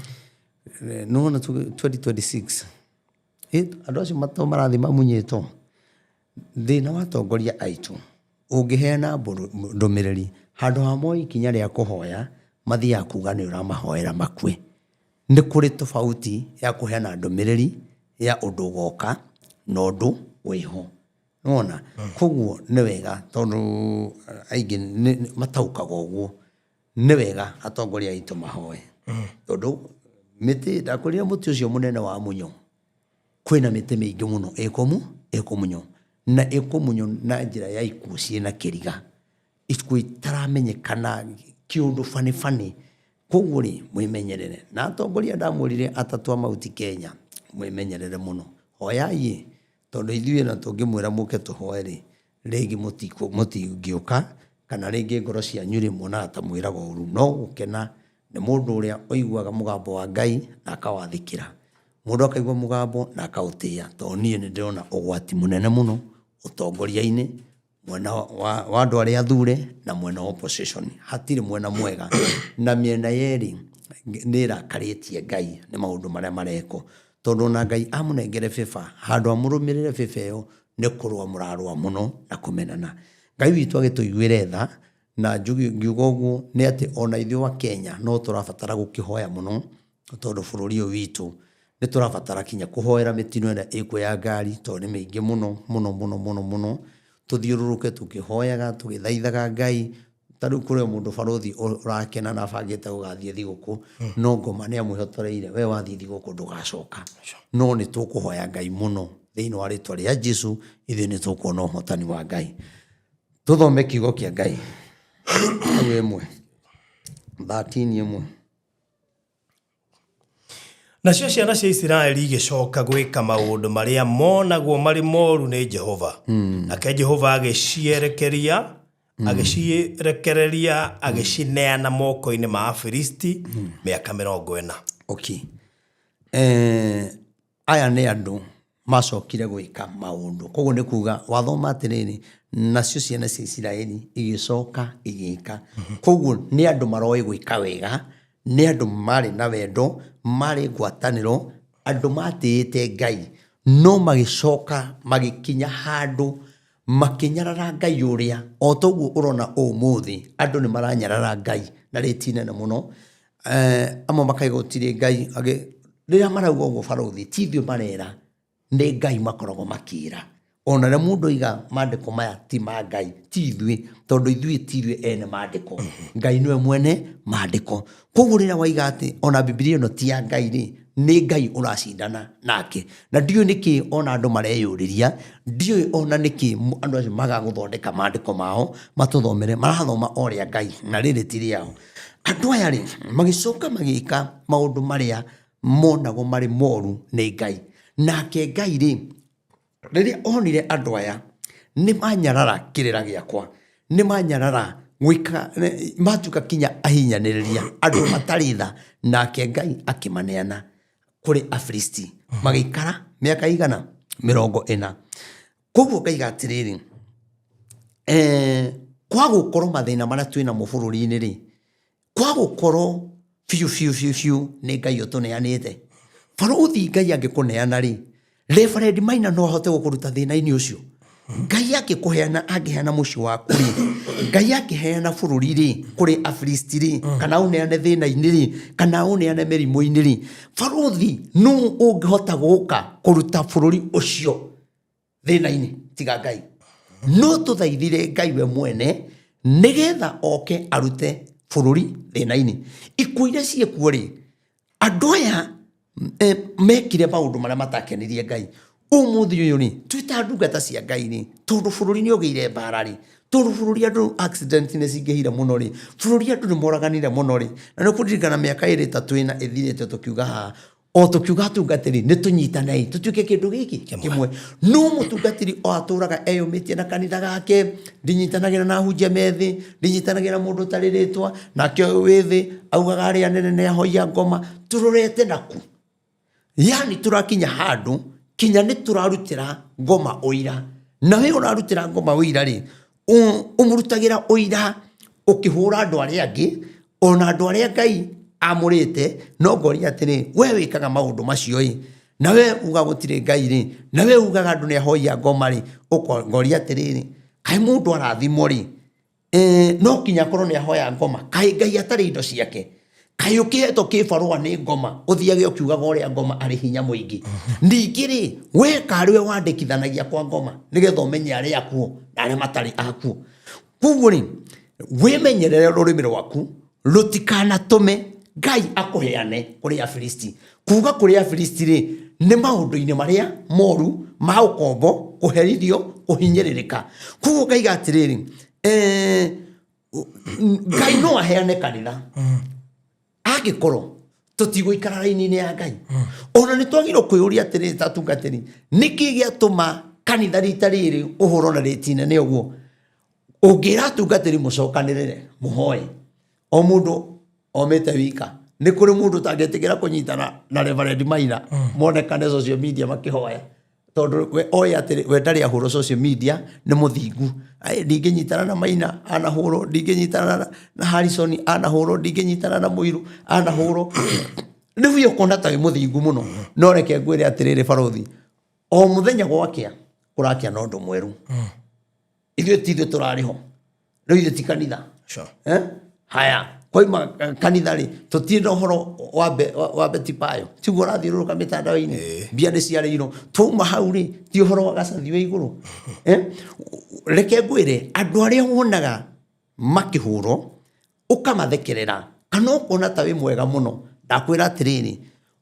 Nĩwona 2026, andũ acio to marathiĩ mamunyĩtwo. Thĩna wa atongoria aitũ, ũngĩheana ndũmĩrĩri, handũ ha moe ikinya rĩa kũhoya, mathiaga kuga nĩ ũramahoera makue. Nĩ kũrĩ tofauti ya kũheana ndũmĩrĩri ya ũndũ ũgoka na ũndũ wĩho. Nĩwona? Koguo nĩ wega tondũ aingĩ mataũkaga ũguo. Nĩ wega atongoria aitũ mahoe. Tondũ mĩtĩ, ndakwĩrire mũtĩ ũcio mũnene wa mũnyũ, kwĩna mĩtĩ mĩingĩ mũno ĩkũmunywo. Na ĩkũmunywo na njĩra ya ikuũ ciĩna kĩriga. Ikuũ itaramenyekana, kĩũndũ bani bani. Koguo rĩ, mwĩmenyerere. Na atongoria ndamwĩrire atatũ a Mount Kenya, mwĩmenyerere mũno. Hoyai ĩ, tondũ ithuĩ ona tũngĩmwĩra mũke tũhoe rĩ, rĩngĩ mũtingĩũka, kana rĩngĩ ngoro cianyu rĩ, muonaga ta mwĩraga ũru. No gũkena nĩ mũndũ ũrĩa ũiguaga mũgambo wa Ngai na akawathĩkĩra. Mũndũ akaigua mũgambo na akaũtĩĩa, tondũ niĩ nĩ ndĩrona ũgwati mũnene mũno ũtongoria-inĩ, mwena wa wa andũ arĩa athure na mwena wa opposition. Hatirĩ mwena mwega, na mĩena yerĩ nĩ ĩrakarĩtie Ngai nĩ maũndũ marĩa marekwo. Tondũ ona Ngai amũnengere favor, handũ amũrũmĩrĩre favor ĩyo, nĩ kũrũa mũrarũa mũno na kũmenana. Ngai witũ agĩtũiguĩre tha, na ngiuga ũguo nĩ atĩ ona ithuĩ Akenya no tũrabatara gũkĩhoya mũno, tondũ bũrũri ũyũ witũ nĩ tũrabatara kinya kũhoera mĩtino ĩrĩa ĩkuo ya ngari tondũ nĩ mĩingĩ mũno mũno mũno mũno mũno, tũthiũrũrũke tũkĩhoyaga tũgĩthaithaga Ngai, ta rĩu kũrĩ o mũndũ barũthi ũrakena na abangĩte gũgathiĩ thigũkũ, no ngoma nĩ amwĩhotoreire we wathiĩ thigũkũ ndũgacoka. No nĩ tũkũhoya Ngai mũno thĩinĩ wa rĩtwa rĩa Jesu, ithuĩ nĩ tũkuona ũhotani wa Ngai. Tũthome kiugo kĩa Ngai hau ĩmwe 13 ĩmwe. Nacio ciana cia Isiraeli igĩcoka gwĩka maũndũ marĩa monagwo marĩ moru nĩ Jehova. Nake Jehova agĩcierekeria, agĩcirekereria, agĩcineana moko-inĩ ma Afilisti mĩaka 40. Okay. Eh, aya nĩ andũ macokire gwĩka maũndũ. Koguo nĩ kuga wathoma atĩrĩrĩ, nacio ciana cia Isiraeli igĩcoka igĩka. Koguo nĩ andũ maroĩ gwĩka wega, nĩ andũ marĩ na wendo, marĩ ngwatanĩro, andũ matĩĩte Ngai, no magĩcoka magĩkinya handũ makĩnyarara Ngai ũrĩa, o ta ũguo ũrona ũmũthĩ andũ nĩ maranyarara Ngai na rĩti nene mũno. Eh, amwe makaiga gũtirĩ Ngai, angĩ rĩrĩa marauga ũguo barũthi ti ithuĩ marera, nĩ Ngai makoragwo makĩra. Ona rĩrĩa mũndũ oiga mandĩko maya ti ma Ngai, ti ithuĩ, tondũ ithuĩ ti ithuĩ ene mandĩko. Ngai nĩwe mwene mandĩko. Koguo rĩrĩa waiga atĩ ona Bibilia ĩno ti ya Ngai rĩ, nĩ Ngai ũracindana nake. Na ndiũĩ nĩkĩ ona andũ mareyũrĩria, ndiũĩ ona nĩkĩ andũ acio magaga gũthondeka mandĩko mao matũthomere, marathoma o rĩa Ngai na rĩrĩ ti rĩao. Andũ aya rĩ, magĩcoka magĩka maũndũ marĩa monagwo marĩ moru nĩ Ngai. Nake Ngai rĩ, rĩrĩa onire andũ aya nĩ manyarara kĩrĩra gĩakwa, nĩ manyarara gwĩka, matuĩka kinya ahinyanĩrĩria, andũ matarĩ tha, nake Ngai akĩmaneana kũrĩ Afilisti, magĩikara mĩaka igana 40. Koguo ngaiga atĩrĩrĩ, eh, kwa gũkorwo mathĩna marĩa twĩ namo bũrũri-inĩ rĩ, kwa gũkorwo biũ biũ biũ biũ nĩ Ngai ũtũneanĩte. Barũthi Ngai angĩkũneana rĩ, Reverend Maina no ahote gũkũruta thĩna-inĩ ũcio? Ngai angĩkũheana, angĩheana mũciĩ waku rĩ, Ngai angĩheana bũrũri rĩ, kũrĩ Afilisti rĩ, kana ũneane thĩna-inĩ rĩ, kana ũneane mĩrimũ-inĩ rĩ, barũthi nũ ũngĩhota gũka kũruta bũrũri ũcio thĩna-inĩ tiga Ngai? No tũthaithire Ngai we mwene nĩgetha oke arute bũrũri thĩna-inĩ. Ikuũ iria ciĩkuo rĩ, andũ aya mekire maũndũ marĩa matakenirie Ngai. Ũmũthĩ ũyũ rĩ, twĩ ta ndungata cia Ngai rĩ, tondũ bũrũri nĩ ũgĩire mbara rĩ, tondũ bũrũri andũ accident nĩ cingĩhire mũno rĩ, bũrũri andũ nĩ moraganire mũno rĩ, na nĩ ũkũririkana mĩaka ĩrĩ ĩtatũ ĩna ĩthirĩte tũkiuga haha, o tũkiuga atungatĩri nĩ tũnyitanei tũtuĩke kĩndũ gĩkĩ kĩmwe. No mũtungatĩri o atũraga eyũmĩtie na kanitha gake, ndinyitanagĩra na ahunjia me thĩ, ndinyitanagĩra na mũndũ ũtarĩ rĩtwa, nake ũyũ wĩ thĩ augaga arĩa anene nĩ ahoia ngoma. Tũrorete naku? Yani tũrakinya handũ kinya nĩ tũrarutĩra ngoma ũira, na we ũrarutĩra ngoma ũira rĩ, ũmũrutagĩra ũira ũkĩhũra andũ arĩa angĩ, ona andũ arĩa Ngai amũrĩte. No ngoria atĩrĩ, we wĩkaga maũndũ macio ĩ, na we uga gũtirĩ Ngai rĩ, na we ugaga andũ nĩ ahoia ngoma rĩ, ngoria atĩrĩrĩ, kaĩ mũndũ arathimwo rĩ, no kinya akorwo nĩ ahoya ngoma? Kaĩ Ngai atarĩ indo ciake? Kaĩ ũkĩhetwo kĩbarũa nĩ ngoma ũthiage ũkiugaga ũrĩa ngoma arĩ hinya mũingĩ? Ningĩ rĩ, we karĩ we wandĩkithanagia kwa ngoma nĩgetha ũmenye arĩa akuo na arĩa matarĩ akuo? Koguo rĩ, wĩmenyerere rũrĩmĩ rwaku rũtikanatũme Ngai akũheane kũrĩ Afilisti. Kuga kũrĩ Afilisti rĩ, nĩ maũndũ-inĩ marĩa moru ma ũkombo, kũherithio, kũhinyĩrĩrĩka. Koguo ngaiga atĩrĩrĩ, Ngai no aheane kanitha angĩkorwo tũtigũikara raini-inĩ ya Ngai. Ona nĩ twagĩrĩirwo kwĩyũria atĩrĩrĩ ta atungatĩri, nĩkĩ gĩatũma kanitha rita rĩrĩ ũhũrwo na rĩti nene ũguo? Ũngĩra atungatĩri mũcokanĩrĩre mũhoe, o mũndũ omĩte wika. Nĩ kũrĩ mũndũ ũtangĩtĩkĩra kũnyitana na Reverend Maina monekane social media makĩhoya, tondũ we oĩ atĩrĩ, we ndarĩ ahũrwo social media, nĩ mũthingu. Ai, ndingĩnyitana na Maina anahũrwo, ndingĩnyitana na Harrison anahũrwo, ndingĩnyitana na Mũiru anahũrwo. Rĩu we ũkona ta wĩ mũthingu mũno, no reke ngwĩre atĩrĩrĩ barothi, o mũthenya gwakĩa kũrakĩa na ũndũ mwerũ. Ithuĩ ti ithuĩ tũrarĩ ho rĩu, ithuĩ ti kanitha. Eh? Haya, kwaima kanitha rĩ, tũtirĩ na ũhoro wa Betty Bayo, tiguo ũrathiũrũrũka mĩtandao-inĩ, mbia nĩ ciarĩirwo. Twauma hau rĩ, ti ũhoro wa gacathi wĩ igũrũ. Eh? Reke ngwĩre, andũ arĩa wonaga makĩhũrwo ũkamathekerera kana ũkona ta wĩ mwega mũno, ndakwĩra atĩrĩrĩ,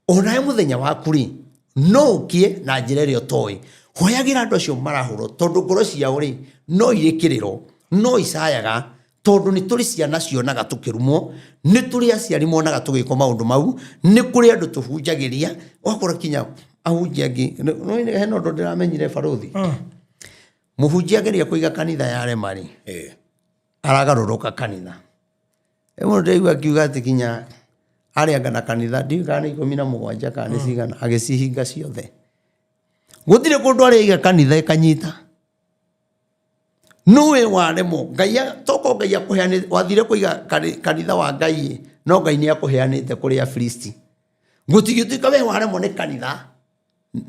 onawe mũthenya waku rĩ no ũkie na njĩra ĩrĩa ũtoĩ. Hoyagĩra andũ acio marahũrwo, tondũ ngoro ciao rĩ no irĩ kĩrĩro, no icayaga, tondũ nĩ tũrĩ ciana cionaga tũkĩrumwo, nĩ tũrĩ aciari monaga tũgĩkwo maũndũ mau, nĩ kũrĩ andũ tũhunjagĩria, ũgakora kinya ahunjia angĩ. Nĩ hena ũndũ ndĩramenyire barũthi, mũhunjia ageria kũiga kanitha yarema rĩ, aragarũrũka kanitha. Rĩmwe ndĩraigua akiuga atĩ kinya arĩanga na kanitha, ndiũĩ kana nĩ 17 kana nĩ cigana, agĩcihinga ciothe. Gũtirĩ kũndũ arĩiga kanitha ĩkanyita. Nũĩ waremwo Ngai toko Ngai akũheanĩte, wathire kũiga kanitha wa Ngai ĩ, no Ngai nĩ akũheanĩte kũrĩ Afilisti. Gũtingĩtuĩka we waremwo nĩ kanitha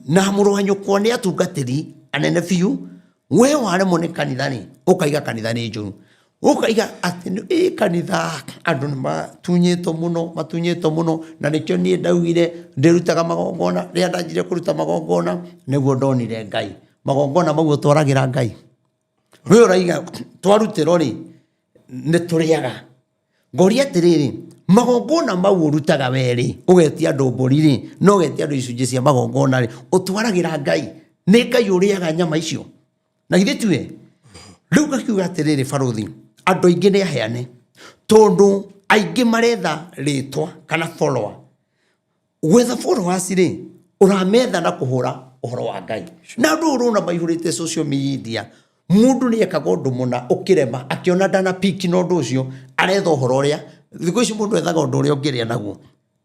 na mũrũ wa nyũkwa nĩ atungatĩri anene biũ, we waremwo nĩ kanitha rĩ, ũkaiga kanitha nĩ njũru, ũkaiga atĩ ĩ kanitha andũ nĩ matunyĩtwo mũno, matunyĩtwo mũno, na nĩkĩo niĩ ndaugire ndĩrutaga magongona. Rĩrĩa ndanjirie kũruta magongona nĩguo ndonire Ngai. Magongona mau ũtwaragĩra Ngai, we ũraiga twarutĩrwo rĩ, nĩ tũrĩaga. Ngoria atĩrĩrĩ, magongona mau ũrutaga we rĩ, ũgetia andũ mbũri rĩ, na ũgetia andũ icunjĩ cia magongona rĩ, ũtwaragĩra Ngai? Nĩ Ngai ũrĩaga nyama icio? Na githĩ tiwe? Rĩu ngakiuga atĩrĩrĩ barũthi, andũ aingĩ nĩ aheane, tondũ aingĩ maretha rĩtwa kana follower. Gwetha followers rĩ, ũrametha na kũhũra ũhoro wa Ngai. Na andũ ũrona maihũrĩte social media, mũndũ nĩ ekaga ũndũ mũna ũkĩrema, akĩona ndana pick na ũndũ ũcio, aretha ũhoro ũrĩa. Thikũ ici mũndũ ethaga ũndũ ũrĩa ũngĩrĩa naguo.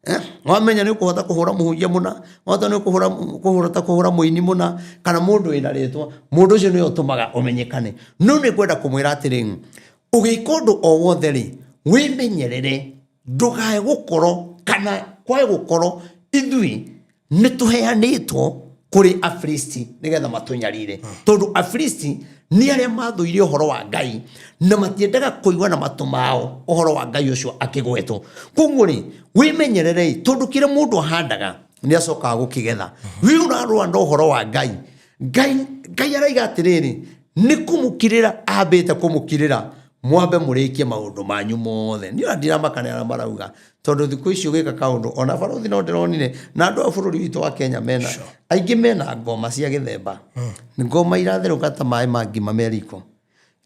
Eh? Wamenya nĩ ũkũhota kũhũra mũhunjia mũna, wahota nĩ ũkũhũra kũhota kũhũra mũini mũna, kana mũndũ wĩna rĩtwa, mũndũ ũcio nĩwe ũtũmaga ũmenyekane. No nĩ ngwenda kũmwĩra atĩrĩ, ũgĩka ũndũ o wothe rĩ, wĩmenyerere ndũkae gũkorwo kana kwae gũkorwo ithuĩ nĩ tũheanĩtwo kũrĩ Afilisti nĩgetha matũnyarire, tondũ Afilisti nĩ arĩa mathũire ũhoro wa Ngai na matiendaga kũigua na matũ mao ũhoro wa Ngai ũcio akĩgwetwo. Koguo rĩ, wĩmenyerere, tondũ kĩrĩa mũndũ ahandaga nĩ acokaga gũkĩgetha. Wĩ ũrarũa na ũhoro wa Ngai, Ngai araiga atĩrĩrĩ, nĩ kũmũkirĩra ambĩte kũmũkirĩra, mwambe mũrĩkie maũndũ manyu mothe. Niĩ ona ndiramaka nĩ arĩa marauga, tondũ thikũ ici ũgĩka kaũndũ, ona barũthi no ndĩronire na andũ a bũrũri witũ wa Kenya mena aingĩ mena ngoma cia gĩthemba, ngoma iratherũka ta maĩ ma ngima me riko.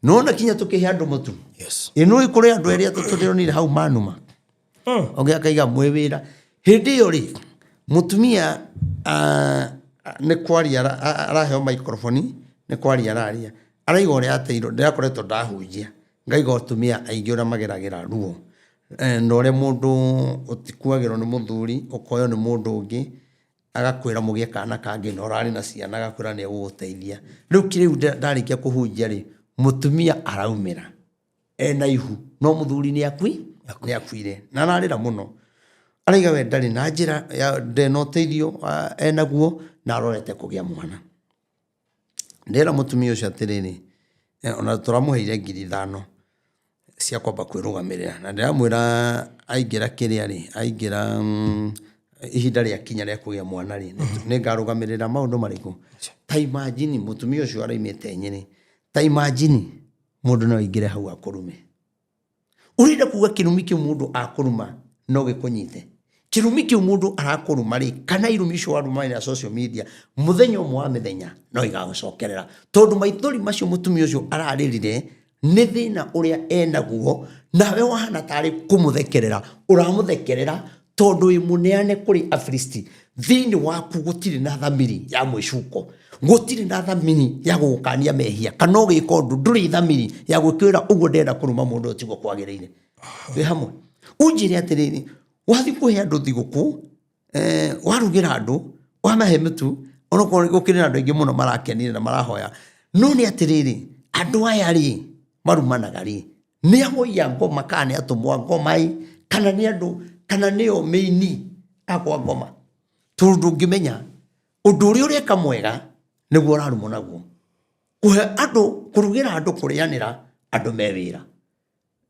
Nĩwona kinya tũkĩhe andũ mũtu? Yes. Ĩ nĩũĩ kũrĩ andũ erĩ atatũ ndĩronire hau manuma, ũngĩ akaiga mwĩ wĩra. Hĩndĩ ĩyo rĩ, mũtumia nĩ kwaria araheo microphone, nĩ kwaria araria, araiga ũrĩa ateirwo. Ndĩrakoretwo ndahunjia, ngaiga atumia aingĩ ũrĩa mageragĩra ruo, na ũrĩa mũndũ ũtikuagĩrwo nĩ mũthuri, ũkoywo nĩ mũndũ ũngĩ, agakwĩra mũgĩe kana kangĩ na ũrarĩ na ciana, agakwĩra nĩ egũgũteithia. Rĩu kĩrĩu ndarĩkia kũhunjia rĩ, mũtumia araumĩra ena ihu, no mũthuri nĩ akui nĩ akuire na ararĩra mũno, araiga we ndarĩ na njĩra ndarĩ na ũteithio enaguo na arorete kũgĩa mwana. Ndĩrera mũtumia ũcio atĩrĩrĩ, ona tũramũheire 5,000 cia kwamba kwĩrũgamĩrĩra, na ndĩramwĩra aingĩra kĩrĩa rĩ, aingĩra ihinda rĩakinya rĩa kũgĩa mwana rĩ, nĩngarũgamĩrĩra maũndũ marĩkũ. Ta imagine mũtumia ũcio araumĩte Nyĩrĩ, ta imagine mũndũ no aingĩre hau akũrume. Ũrenda kuga kĩrumi kĩu mũndũ akũruma no gĩkũnyite? Kĩrumi kĩu mũndũ arakũruma rĩ, kana irumi icio waruma na social media, mũthenya ũmwe wa mĩthenya no igagũcokerera, tondũ maithori macio mũtumia ũcio ararĩrire nĩ thĩna ũrĩa enaguo, nawe wahana tarĩ kũmũthekerera ũramũthekerera, tondũ wĩ mũneane kũrĩ Afilisti. Thĩinĩ waku gũtirĩ na thamiri ya mwĩcuko, gũtirĩ na thamiri ya gũgũkania mehia, kana ũgĩka ũndũ ndũrĩ thamiri ya gwĩkĩra ũguo ndĩrenda kũruma mũndũ ũyũ tiguo kwagĩrĩire. Twĩ hamwe? Ũnjĩre atĩrĩrĩ, Wathiĩ kũhe andũ thigũkũ, warugĩra andũ, wamahe mĩtu, onokorwo gũkĩrĩ na andũ aingĩ mũno marakenire na marahoya. No nĩ atĩrĩrĩ, andũ aya rĩ, marumanaga rĩ, nĩ ahoi a ngoma kana nĩ atũmwo a ngoma ĩ, kana nĩ andũ, kana nĩo mĩini a kwa ngoma. Tondũ ndũngĩmenya ũndũ ũrĩa ũreka mwega nĩguo ũrarumwo naguo. Kũhe andũ, kũrugĩra andũ kũrĩanĩra, andũ me wĩra.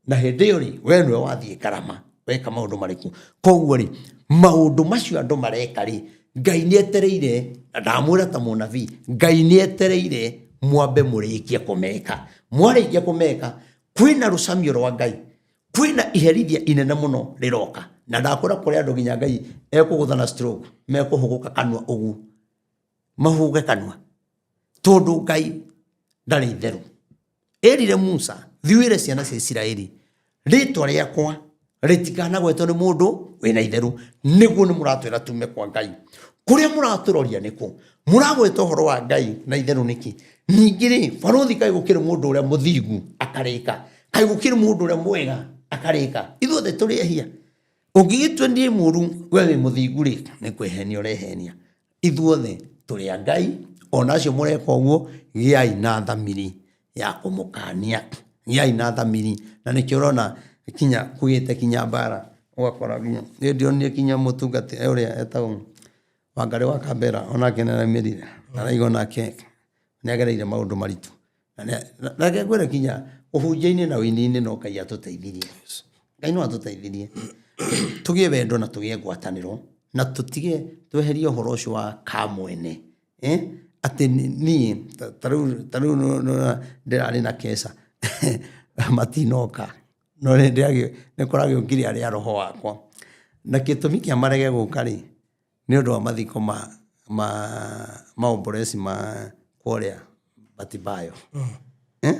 Na hĩndĩ ĩyo rĩ, we nĩwe wathiĩ ngarama, weka maũndũ marĩkũ. Koguo rĩ, maũndũ macio andũ mareka rĩ, Ngai nĩ etereire, na ndamwĩra ta mũnabii, Ngai nĩ etereire mwambe mũrĩkie kũmeka. Mwarĩkia kũmeka, kwĩna rũcamio rwa Ngai, kwĩna iherithia inene mũno rĩroka. Na ndakwĩra kũrĩ andũ nginya Ngai ekũgũtha na stroke, mekũhũgũka kanua ũguo. Mahũgũke kanua. Tondũ Ngai ndarĩ itherũ. Erire Musa, thiĩ wĩre ciana cia Isiraeli, rĩtwa rĩakwa rĩtikanagwetwo nĩ mũndũ wĩna itherũ, nĩguo nĩ mũratwĩra tume kwa Ngai. Kũrĩa mũratũroria nĩkũ? Mũragweta ũhoro wa Ngai na itherũ nĩkĩ? Ningĩ rĩ, barũthi kaĩ gũkĩrĩ mũndũ ũrĩa mũthingu akarĩka? Kaĩ gũkĩrĩ mũndũ ũrĩa mwega akarĩka? Ithuothe tũrĩ ehia. Ũngĩgĩtua niĩ mũru, we wĩ mũthingu rĩ, nĩ kwĩhenia ũrehenia. Ithuothe tũrĩ a Ngai, ona acio mũreka ũguo, gĩai na thamiri ya kũmũkania, gĩai na thamiri. Na nĩkĩo ũrona kinya kũgĩte kinya mbara, ũgakora nginya, niĩ ndionire kinya mũtungati ũrĩa etagwo Wangarĩ wa Kambera onake nĩ araumĩrire, arauga onake nĩ agereire maũndũ maritũ. Na reke ngwĩre kinya ũhunjia-inĩ na ũini-inĩ no Ngai atũteithirie. Ngai no atũteithirie tũgĩe wendo na tũgĩe ngwatanĩro na tũtige tweherie ũhoro ũcio wa kamwene eh? Atĩ niĩ ta rĩu ndĩrarĩ na keca matinoka no nĩ kũragĩũkire arĩa a roho wakwa na gĩtũmi kĩa marege gũka rĩ nĩ ũndũ wa mathiko ma ma maomboreci ma kũrĩa Batibayo. Eh?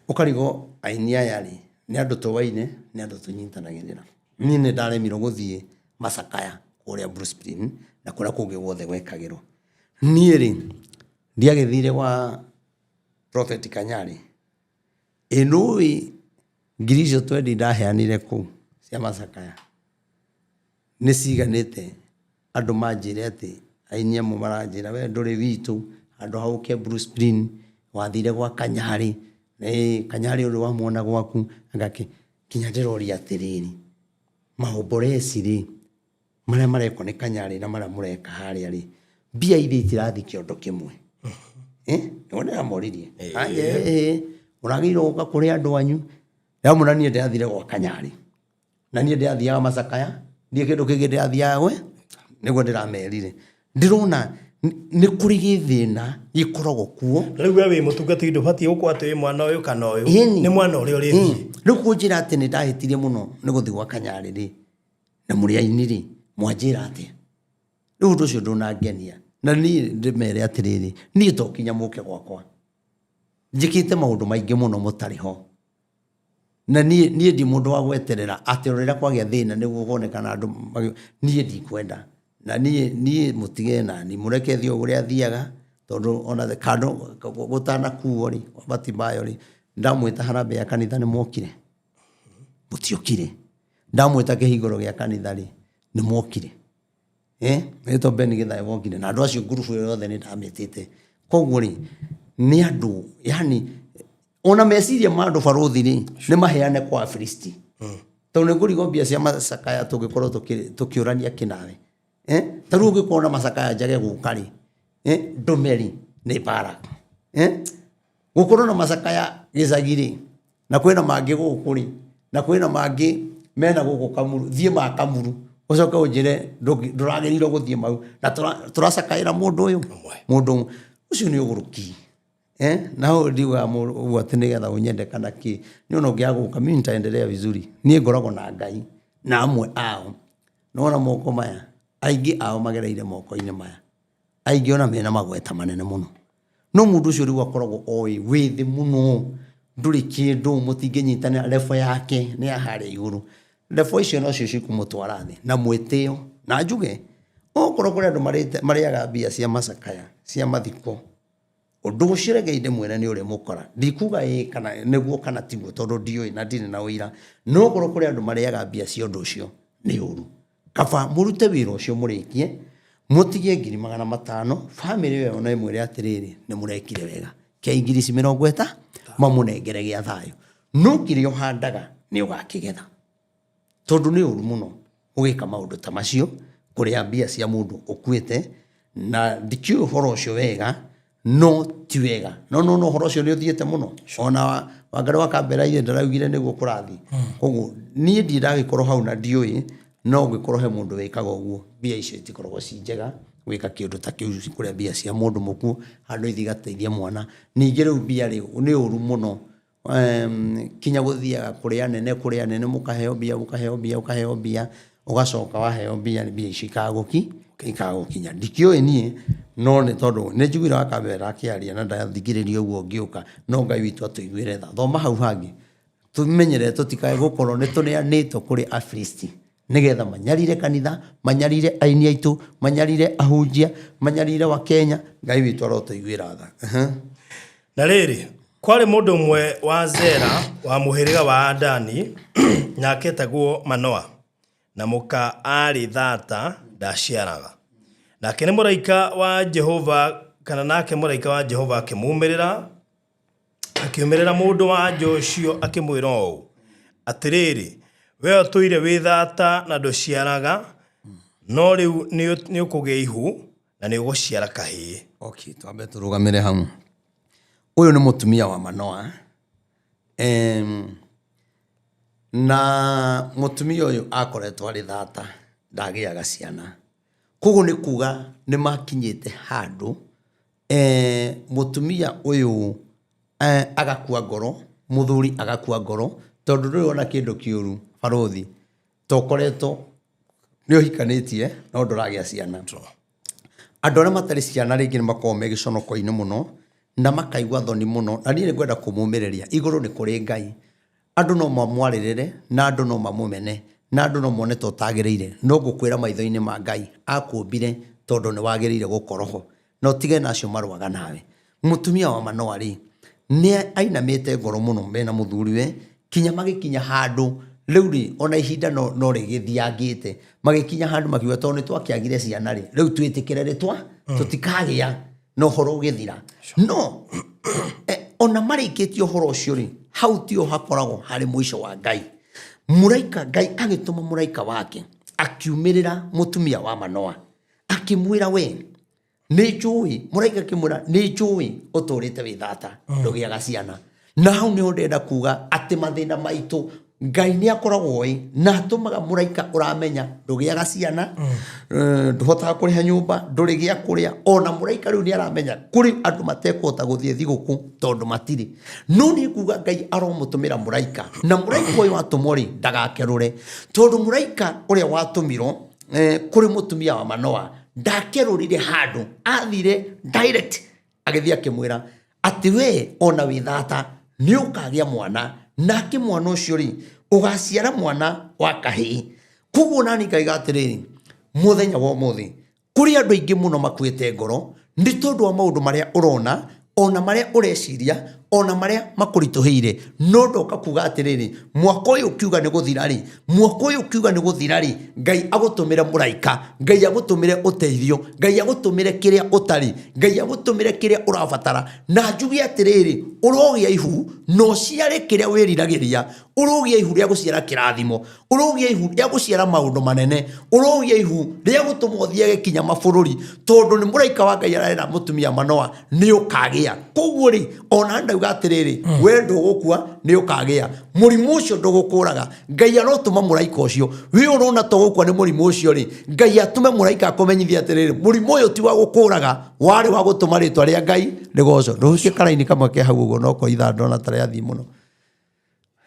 Ũkarigwo aini aya rĩ, nĩ andũ tũwaine, nĩ andũ tũnyitanagĩrĩra. Niĩ nĩ ndaremirwo gũthiĩ macakaya kũrĩa Blue Spring na kũrĩa kũngĩ guothe gwekagĩrwo. Niĩ rĩ, ndiagĩthire gwa Prophet Kanyarĩ, ĩ nĩũĩ ngiri icio twendi ndaheanire kũu cia macakaya? Nĩ ciganĩte andũ manjĩre atĩ aini amwe maranjĩra we ndũrĩ witũ, handũ ha ũke Bruce Green wathire gwa Kanyarĩ, Kanyarĩ ũrĩ wamuona gwaku anga kĩ. Nginya ndĩroria atĩrĩrĩ, maomboreci rĩ, marĩa marekwo nĩ Kanyarĩ na marĩa mũreka harĩa rĩ, mbia iria itirathiĩ kĩondo kĩmwe? Nĩguo ndĩramoririe. Ũragĩrĩirwo gũka kũrĩ andũ anyu. Ndamwĩra niĩ ndĩrathire gwa Kanyarĩ. Na niĩ ndĩrathiaga macakaya ndiĩ kĩndũ kĩngĩ ndĩrathiaga gwe nĩguo ndĩramerire ndĩrona nĩ kũrĩ gĩthĩna gĩkoragwo kuo. Rĩu we wĩ mũtungatĩri ndũbatiĩ gũkorwo atĩ wĩ mwana ũyũ kana ũyũ. Ĩni. Nĩ mwana ũrĩa ũrĩ thiĩ. Rĩu kũnjĩra atĩ nĩ ndahĩtirie mũno nĩ gũthiĩ gwa Kanyarĩ rĩ, na mũrĩ aini rĩ, mwanjĩra atĩa? Rĩu ũndũ ũcio ndũnangenia. Na niĩ ndĩmere atĩrĩrĩ, niĩ to kinya mũke gwakwa, njĩkĩte maũndũ maingĩ mũno mũtarĩ ho. Na niĩ niĩ ndi mũndũ wa gweterera atĩ o rĩrĩa kwagĩa thĩna nĩguo kuonekana andũ niĩ ndikwenda. Na niĩ niĩ mũtige nani, mũreke thiĩ o ũrĩa thiaga, tondũ ona kando gũtanakuo rĩ, kwa Batimayo rĩ, ndamwĩta harambee ya kanitha nĩ mwokire? Mũtiokire. Ndamwĩta kĩhingũro gĩa kanitha rĩ, nĩ mwokire? Eh, wĩtwo Ben Githae wokire na andũ acio ngurubu ĩyo yothe nĩ ndamĩtĩte. Koguo rĩ, nĩ andũ yani ona meciria ma andũ barũthi rĩ, nĩ maheane kwa Afilisti. Tondũ nĩ ngũrigwo mbia cia macakaya tũngĩkorwo tũkĩũrania kĩnawe. Eh, ta rĩu ũngĩkorwo na macakaya njage gũka rĩ, eh, ndũme rĩ, nĩ mbara. Eh, gũkorwo na macakaya gĩcagi rĩ, na kwĩna mangĩ gũkũ rĩ, na kwĩna mangĩ mena gũkũ Kamuru, thiĩ ma Kamuru, ũcoke ũnjĩre ndũragĩrĩirwo gũthiĩ mau, na tũracakaĩra mũndũ ũyũ, mũndũ ũmwe. Ũcio nĩ ũgũrũki. Eh, na hau ndiugaga ũguo atĩ nĩgetha ũnyende kana kĩ, niĩ ona ũngĩaga gũka mimi nitaendelea vizuri. Niĩ ngoragwo na Ngai na amwe ao. Nĩwona moko maya, aingĩ ao magereire moko-inĩ maya. Aingĩ ona mena magweta manene mũno. No mũndũ ũcio rĩu akoragwo oĩ wĩ thĩ mũno, ndũrĩ kĩndũ, mũtingĩnyitanĩra, level yake nĩ ya harĩa igũrũ. Level icio nocio cikũmũtwara thĩ na mwĩtĩo. Na njuge, okorwo kũrĩ andũ marĩaga mbia cia macakaya, cia mathiko, ũndũ ũcio rekei ndĩmwĩre nĩ ũrĩmũkora. Ndikuga ĩĩ kana nĩguo kana tiguo tondũ ndiũĩ na ndirĩ na ũira. No okorwo kũrĩ andũ marĩaga mbia cia ũndũ ũcio, Nĩ ũru. Kaba mũrute wĩra ũcio mũrĩkie, mũtigie 500,000, bamĩrĩ ĩyo ona ĩmwĩre atĩrĩrĩ, nĩ mũrekire wega. Kei ngiri ici mĩrongo ĩta, mamũnengere gĩa thayũ. No kĩrĩa ũhandaga nĩ ũgakĩgetha. Tondũ nĩ ũru mũno gũgĩka maũndũ ta macio, kũrĩa mbia cia mũndũ ũkuĩte, na ndikĩũĩ ũhoro ũcio wega, no ti wega. No nĩwona ũhoro ũcio nĩ ũthiĩte mũno. Ona Wangari wa Kambera ithe ndaraugire nĩguo kũrathiĩ. Koguo niĩ ndirĩ ndagĩkorwo hau na ndiũĩ, no ũngĩkorwo he mũndũ wĩkaga ũguo, mbia icio itikoragwo ci njega gwĩka kĩũndũ ta kĩu kũrĩa mbia cia mũndũ mũkuũ handũ ithiĩ igateithie mwana. Ningĩ rĩu mbia rĩ, nĩ ũru mũno kinya gũthiaga kũrĩ anene kũrĩ anene mũkaheo mbia ũkaheo mbia ũkaheo mbia ũgacoka waheo mbia mbia icio ikagũki ikagũkinya ndikĩũĩ niĩ no nĩ tondũ nĩ njiguire wakambera akĩaria na ndathikĩrĩria ũguo ngĩũka no Ngai witũ atũiguĩre tha thoma hau hangĩ tũmenyerere tũtikae gũkorwo nĩ tũneanĩtwo kũrĩ Afilisti nĩgetha manyarire kanitha manyarire aini aitũ manyarire ahunjia manyarire wakenya Ngai witũ arotũiguĩra tha. Na rĩrĩ, kwarĩ mũndũ ũmwe wa Zera wa mũhĩrĩga wa Adani, nake etagwo Manoa, na mũka aarĩ thata, ndaaciaraga. Nake nĩ mũraika wa Jehova, kana nake mũraika wa Jehova akĩmuumĩrĩra, akĩumĩrĩra mũndũ-wa-nja ũcio akĩmwĩra ũũ, Atĩrĩrĩ, wee ũtũire wĩ thata na ndũciaraga, no rĩu nĩũkũgĩa ihu, na nĩ ũgũciara kahĩĩ. Okay, twambe tũrũgamĩre hau. Ũyũ nĩ mũtumia wa Manoa. Em, na mũtumia ũyũ akoretwo arĩ thata, ndagĩaga ciana. Koguo nĩ kuga nĩ makinyĩte handũ eh, mũtumia ũyũ eh, agakua ngoro, mũthuri agakua ngoro, tondũ ndũrĩ wona kĩndũ kĩũru barũthi, ta ũkoretwo nĩ ũhikanĩtie no ndũragĩa ciana. Andũ arĩa matarĩ ciana rĩngĩ nĩ makoragwo me gĩconoko-inĩ mũno na makaigua thoni mũno, na niĩ nĩ ngwenda kũmũmĩrĩria, igũrũ nĩ kũrĩ Ngai. Andũ no mamwarĩrĩre na andũ no mamũmene na andũ no mone ta ũtagĩrĩire, no ngũkwĩra maitho-inĩ ma Ngai akũmbire tondũ nĩ wagĩrĩire gũkorwo ho. Na ũtige na acio marũaga nawe. Mũtumia wa Manoa-rĩ, nĩ ainamĩte ngoro mũno mena mũthuriwe, kinya magĩkinya handũ, rĩu-rĩ, ona ihinda no, no rĩgĩthiangĩte, magĩkinya handũ makiuga tondũ nĩ twakĩagire ciana-rĩ, rĩu twĩtĩkĩre rĩtwa, tũtikagĩa, na ũhoro ũgĩthira. No, eh, ona marĩkĩtie ũhoro ũcio-rĩ, hau tio hakoragwo harĩ mũico wa Ngai. Mũraika, Ngai agĩtũma mũraika wake, akiumĩrĩra mũtumia wa Manoa, akĩmwĩra we, nĩ njũĩ mũraika akĩmwĩra nĩ njũĩ ũtũrĩte wĩ thata ndũgĩaga ciana na hau nĩho ndĩrenda kuga atĩ mathĩna maitũ ngai nĩ akoragwo ĩ na atũmaga mũraika ũramenya ndũgĩaga ciana eh, ndũhotaga kũrĩha nyũmba ndũrĩ gĩa kũrĩa ona mũraika rĩu nĩ aramenya kũrĩ andũ matekũhota gũthiĩ thigũkũ tondũ matirĩ no nĩ kuga ngai aromũtũmĩra mũraika na mũraika ũyũ atũmwo rĩ ndagakerũre tondũ mũraika ũrĩa watũmirwo eh, kũrĩ mũtumia wa manoa ndakerũrire handũ athire direct agĩthiĩ akĩmwĩra atĩ we ona wĩ thata nĩ ũkagĩa mwana nake mwana ũcio rĩ ũgaciara mwana wa kahĩĩ koguo nani ngaiga atĩrĩrĩ mũthenya wa ũmũthĩ kũrĩ andũ aingĩ mũno makuĩte ngoro nĩ tondũ wa maũndũ marĩa ũrona ona marĩa ũreciria ona marĩa makũritũhĩire no ndoka kuga atĩrĩrĩ mwaka ũyũ ũkiuga nĩ gũthira rĩ mwaka ũyũ ũkiuga nĩ gũthira rĩ ngai agũtũmĩre mũraika ngai agũtũmĩre ũteithio ngai agũtũmĩre kĩrĩa ũtarĩ ngai agũtũmĩre kĩrĩa ũrabatara na njuge atĩrĩrĩ ũrogĩa ihu na ũciare kĩrĩa wĩriragĩria ũrogĩa ihu rĩa gũciara kĩrathimo ũrogĩa ihu rĩa gũciara maũndũ manene ũrogĩa ihu rĩa gũtũma ũthiage kinya mabũrũri tondũ nĩ mũraika wa ngai ararera mũtumia manoa nĩ ũkagĩa koguo rĩ ona ndauga atĩrĩrĩ we ndũgũkua nĩ ũkagĩa mũrimũ ũcio ndũgũkũraga ngai arotũma mũraika ũcio wĩ ũrona to gũkua nĩ mũrimũ ũcio rĩ ngai atũme mũraika akũmenyithie atĩrĩrĩ mũrimũ ũyũ ti wa gũkũraga warĩ wa gũtũma rĩtwa rĩa ngai rĩgocwo ndũhutie karaini kamwe ke hau ũguo no ko ithaa ndona ta rĩathiĩ mũno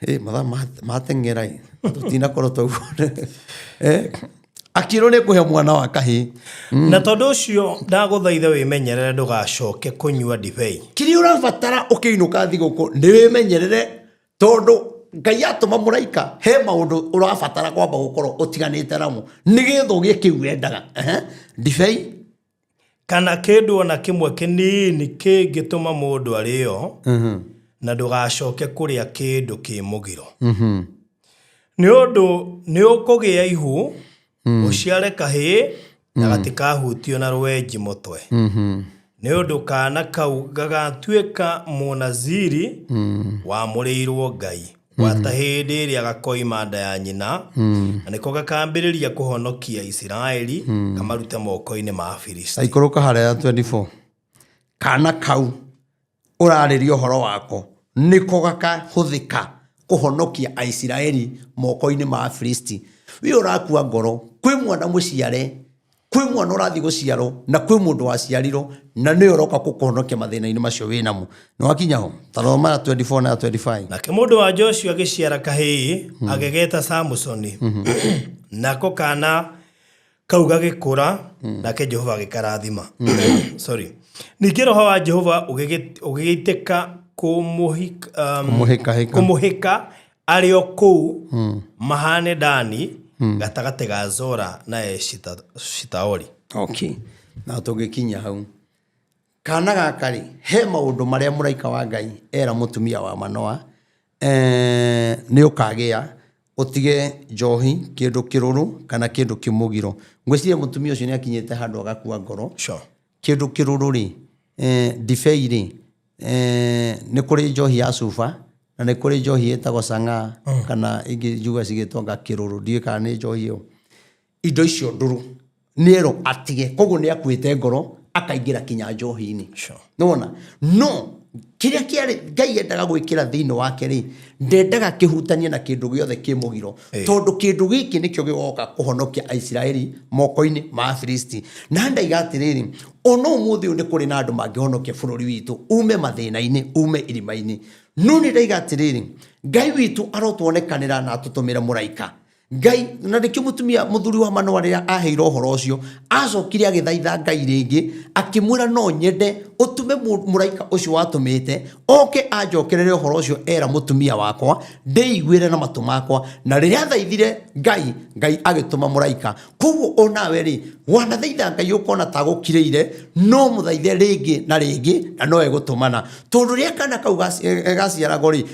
Ĩ, mathaa mateng'era ĩ tũtinakorwo twaugua Eh, akĩrwo nĩ kũhe mwana wa kahĩĩ na tondũ ũcio ndagũthaitha wĩmenyerere ndũgacoke kũnyua ndibei kĩrĩa ũrabatara ũkĩinũka thigũkũ nĩ wĩmenyerere tondũ ngai atũma mũraika he maũndũ ũrabatara kwamba gũkorwo ũtiganĩte namo nĩgetha ũgĩe kĩu wendaga Ehe. ndibei Kana kĩndũ o na kĩmwe kĩnini kĩngĩtũma mũndũ arĩo, na ndũgacoke kũrĩa kĩndũ kĩ mũgiro. Nĩ ũndũ nĩ ũkũgĩa ihu, ũciare kahĩĩ, na gatikahutio na rwenji mũtwe. Nĩ ũndũ kaana kau gagatuĩka Mũnaziri wamũrĩirwo Ngai, gwata hĩndĩ ĩrĩa gakoima nda ya nyina, na nĩko gakambĩrĩria kũhonokia Isiraeli kamarute moko-inĩ ma Afilisti. Aikũrũka harĩa 24. Kana kau ũrarĩria ũhoro wako nĩko gakahũthĩka kũhonokia Aisiraeli moko-inĩ ma Afilisti. Wĩ ũrakua ngoro, kwĩ mwana mũciare, kwĩ mwana ũrathiĩ gũciarwo, na kwĩ mũndũ waciarirwo, na nĩwe ũroka gũkũhonokia mathĩna-inĩ macio wĩ namo. Nĩ wakinya ho? Ta thoma ya 24 na ya 25. Nake mũndũ wa nja ũcio agĩciara kahĩĩ, agĩgeta Samusoni. Nako kana kau gagĩkũra, nake Jehova agĩkarathima. Sorry. Ningĩ roho wa Jehova ũgĩgĩitĩka Kũmũhĩkahĩka. Kũmũhĩka arĩ o kũu Mahane Dani, gatagatĩ ga Zora na Eshitaoli. Okay. Na tũngĩkinya hau. Kana gaka rĩ, he maũndũ marĩa mũraika wa Ngai era mũtumia wa Manoa, nĩ ũkagĩa, ũtige njohi, kĩndũ kĩrũrũ, kana kĩndũ kĩmũgiro. Ngwĩciria mũtumia ũcio nĩ akinyĩte handũ agakua ngoro. Kĩndũ kĩrũrũ rĩ, ndibei rĩ, nĩ kũrĩ njohi ya cuba, na nĩ kũrĩ njohi ĩtagwo chang'aa, kana ingĩ njuga cigĩtwo anga kĩrũrũ, ndiũĩ kana nĩ njohi ĩyo. Indo icio ndũrũ nĩ erwo atige, koguo nĩ akuĩte ngoro akaingĩra kinya njohi-inĩ. Nĩwona? No kĩrĩa kĩarĩ Ngai endaga gwĩkĩra thĩinĩ wake rĩ, ndendaga kĩhutanie na kĩndũ gĩothe kĩ mũgiro, tondũ kĩndũ gĩkĩ nĩkĩo gĩgoka kũhonokia Aisiraeli moko-inĩ ma Afilisti. Na ndaiga atĩrĩrĩ, ona ũmũthĩ ũyũ nĩ kũrĩ na andũ mangĩhonokia bũrũri witũ ume mathĩna-inĩ, ume irima-inĩ. No nĩ ndaiga atĩrĩrĩ, Ngai witũ arotuonekanĩra na atũtũmĩre mũraika. Ngai, na nĩkĩo mũtumia mũthuri wa Manoa rĩrĩa aheirwo ũhoro ũcio, acokire agĩthaitha Ngai rĩngĩ, akĩmwĩra no nyende ũtũme mũraika ũcio watũmĩte oke anjokerere ũhoro ũcio era mũtumia wakwa, ndĩiguĩre na matũ makwa. Na rĩrĩa athaithire Ngai, Ngai agĩtũma mũraika. Koguo onawe rĩ, wanathaitha Ngai ũkona ta agũkirĩire, no mũthaithe rĩngĩ na rĩngĩ, na no egũtũmana. Tondũ rĩrĩa kana kau gaciaragwo rĩ,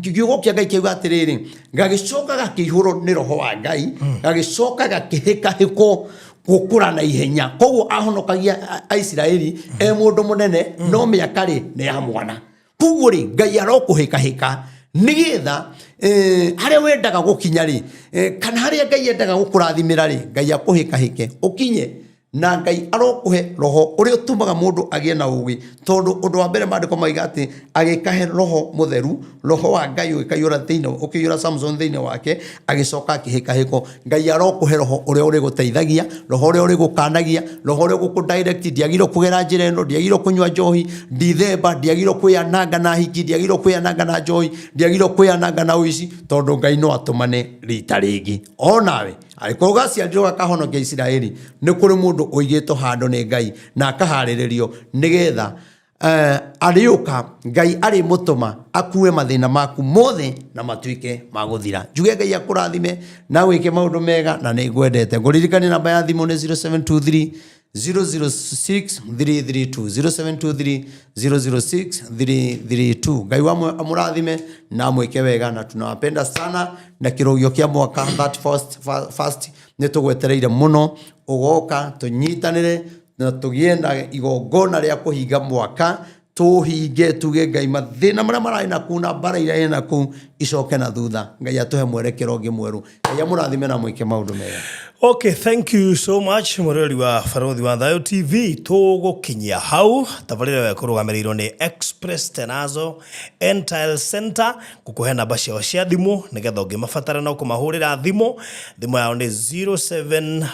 kiugo kĩa Ngai kĩauga atĩrĩrĩ, gagĩcoka gakĩihũrwo nĩ roho wa Ngai, gagĩcoka gakĩhĩkahĩkwo gũkũra na ihenya. Koguo ahonokagia Aisiraeli e mũndũ mũnene, no mĩaka rĩ nĩ ya mwana. Koguo rĩ, Ngai arokũhĩkahĩka nĩgetha harĩa wendaga gũkinya rĩ, kana harĩa Ngai endaga gũkũrathimĩra rĩ, Ngai akũhĩkahĩke ũkinye. Na Ngai arokũhe roho ũrĩa ũtũmaga mũndũ agĩe na ũũgĩ, tondũ ũndũ wa mbere maandĩko maiga atĩ agĩkahe roho mũtheru, roho wa Ngai ũgĩkaiyũra thĩinĩ, ũkĩiyũra Samson thĩinĩ wake, agĩcoka akĩhĩkahĩkwo. Ngai arokũhe roho ũrĩa ũrĩgũteithagia, roho ũrĩa ũrĩgũkanagia, roho ũrĩa ũgũkũ direct, ndiagĩrĩirwo kũgera njĩra ĩno, ndiagĩrĩirwo kũnyua njohi, ndithemba, ndiagĩrĩirwo kwĩyananga na hiki, ndiagĩrĩirwo kwĩyananga na njohi, ndiagĩrĩirwo kwĩyananga na ũici, tondũ Ngai no atũmane rita rĩngĩ. Onawe angĩkorwo gaciarirwo gakahonokia Isiraeli, nĩ kũrĩ mũndũ ũigĩtwo handũ nĩ Ngai na akaharĩrĩrio nĩgetha arĩũka Ngai arĩmũtũma akue mathĩna maku mothe na matuĩke ma gũthira. Njuge Ngai akũrathime na wĩke maũndũ mega na nĩ ngwendete. Ngũririkanie namba ya thimũ nĩ 0723 006 332 0723 006 332. Ngai wa amũrathime na amwĩke wega na tunawapenda sana na kĩrũgio kĩa mwaka that first nĩ tũgwetereire mũno ũgoka tũnyitanĩre na tũgĩe na igongona rĩa kũhinga mwaka tũhinge tuge Ngai mathĩna marĩa mararĩ na kũu na mbara iria ĩ na kũu icoke na thutha. Ngai atũhe mwerekero ũngĩ mwerũ. Ngai amũrathime na mwĩke maũndũ mega. Okay, thank you so much mũrori wa Barothi wa Thayo TV. Tũgũkinyia hau tabarĩra ĩyo ĩkũrũgamĩrĩirwo nĩ Express Tenazo and Tile Center. Ngũkũhe namba ciao cia thimũ nĩgetha ũngĩmabatara no kũmahũrĩra thimũ. Thimũ yao nĩ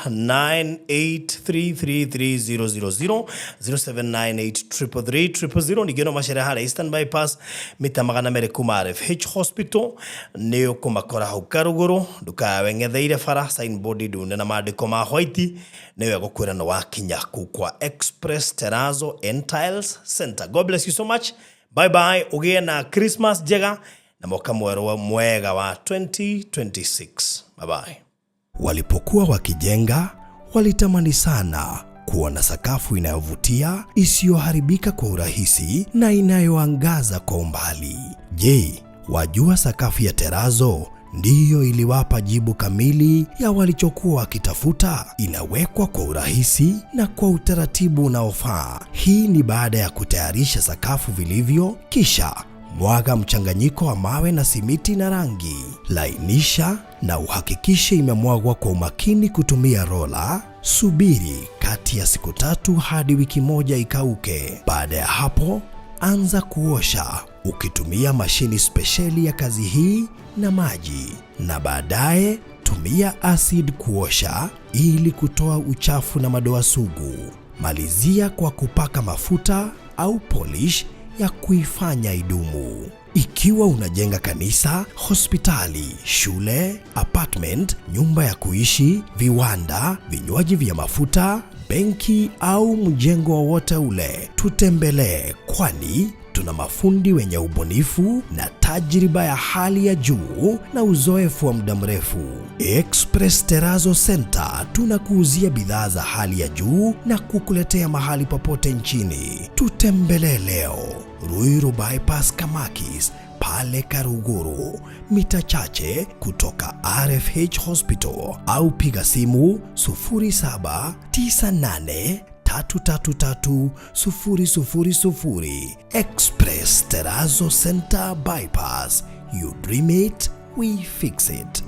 0798333000, 0798333000. Ningĩ no macere harĩa Eastern Bypass mita 200 kuma RFH Hospital, nĩ ũkũmakora hau Karũgũrũ. Nduka yao ĩng'etheire bara, signboard ndune na maandĩko ma white nĩyo ĩgũkwĩra nĩ wakinya kũu kwa Express Terrazzo and Tiles Center. God bless you so much. Bye bye, ũgĩe na Christmas njega na mwaka mwerũ mwega wa 2026. Bye bye. Walipokuwa wakijenga, walitamani sana kuona sakafu inayovutia, isiyoharibika kwa urahisi na inayoangaza kwa umbali. Je, wajua sakafu ya terazo ndiyo iliwapa jibu kamili ya walichokuwa wakitafuta. Inawekwa kwa urahisi na kwa utaratibu unaofaa. Hii ni baada ya kutayarisha sakafu vilivyo, kisha mwaga mchanganyiko wa mawe na simiti na rangi. Lainisha na uhakikishe imemwagwa kwa umakini kutumia rola. Subiri kati ya siku 3 hadi wiki 1 ikauke. Baada ya hapo, anza kuosha ukitumia mashini spesheli ya kazi hii na maji, na baadaye tumia acid kuosha ili kutoa uchafu na madoa sugu. Malizia kwa kupaka mafuta au polish ya kuifanya idumu. Ikiwa unajenga kanisa, hospitali, shule, apartment, nyumba ya kuishi, viwanda, vinywaji vya mafuta, benki au mjengo wowote ule, tutembelee, kwani tuna mafundi wenye ubunifu na tajriba ya hali ya juu na uzoefu wa muda mrefu. Express Terrazzo Center tunakuuzia bidhaa za hali ya juu na kukuletea mahali popote nchini. Tutembelee leo Ruiru Bypass Kamakis pale Karuguru, mita chache kutoka RFH Hospital, au piga simu 0798 333 000. Express Terrazzo Center Bypass. You dream it, we fix it.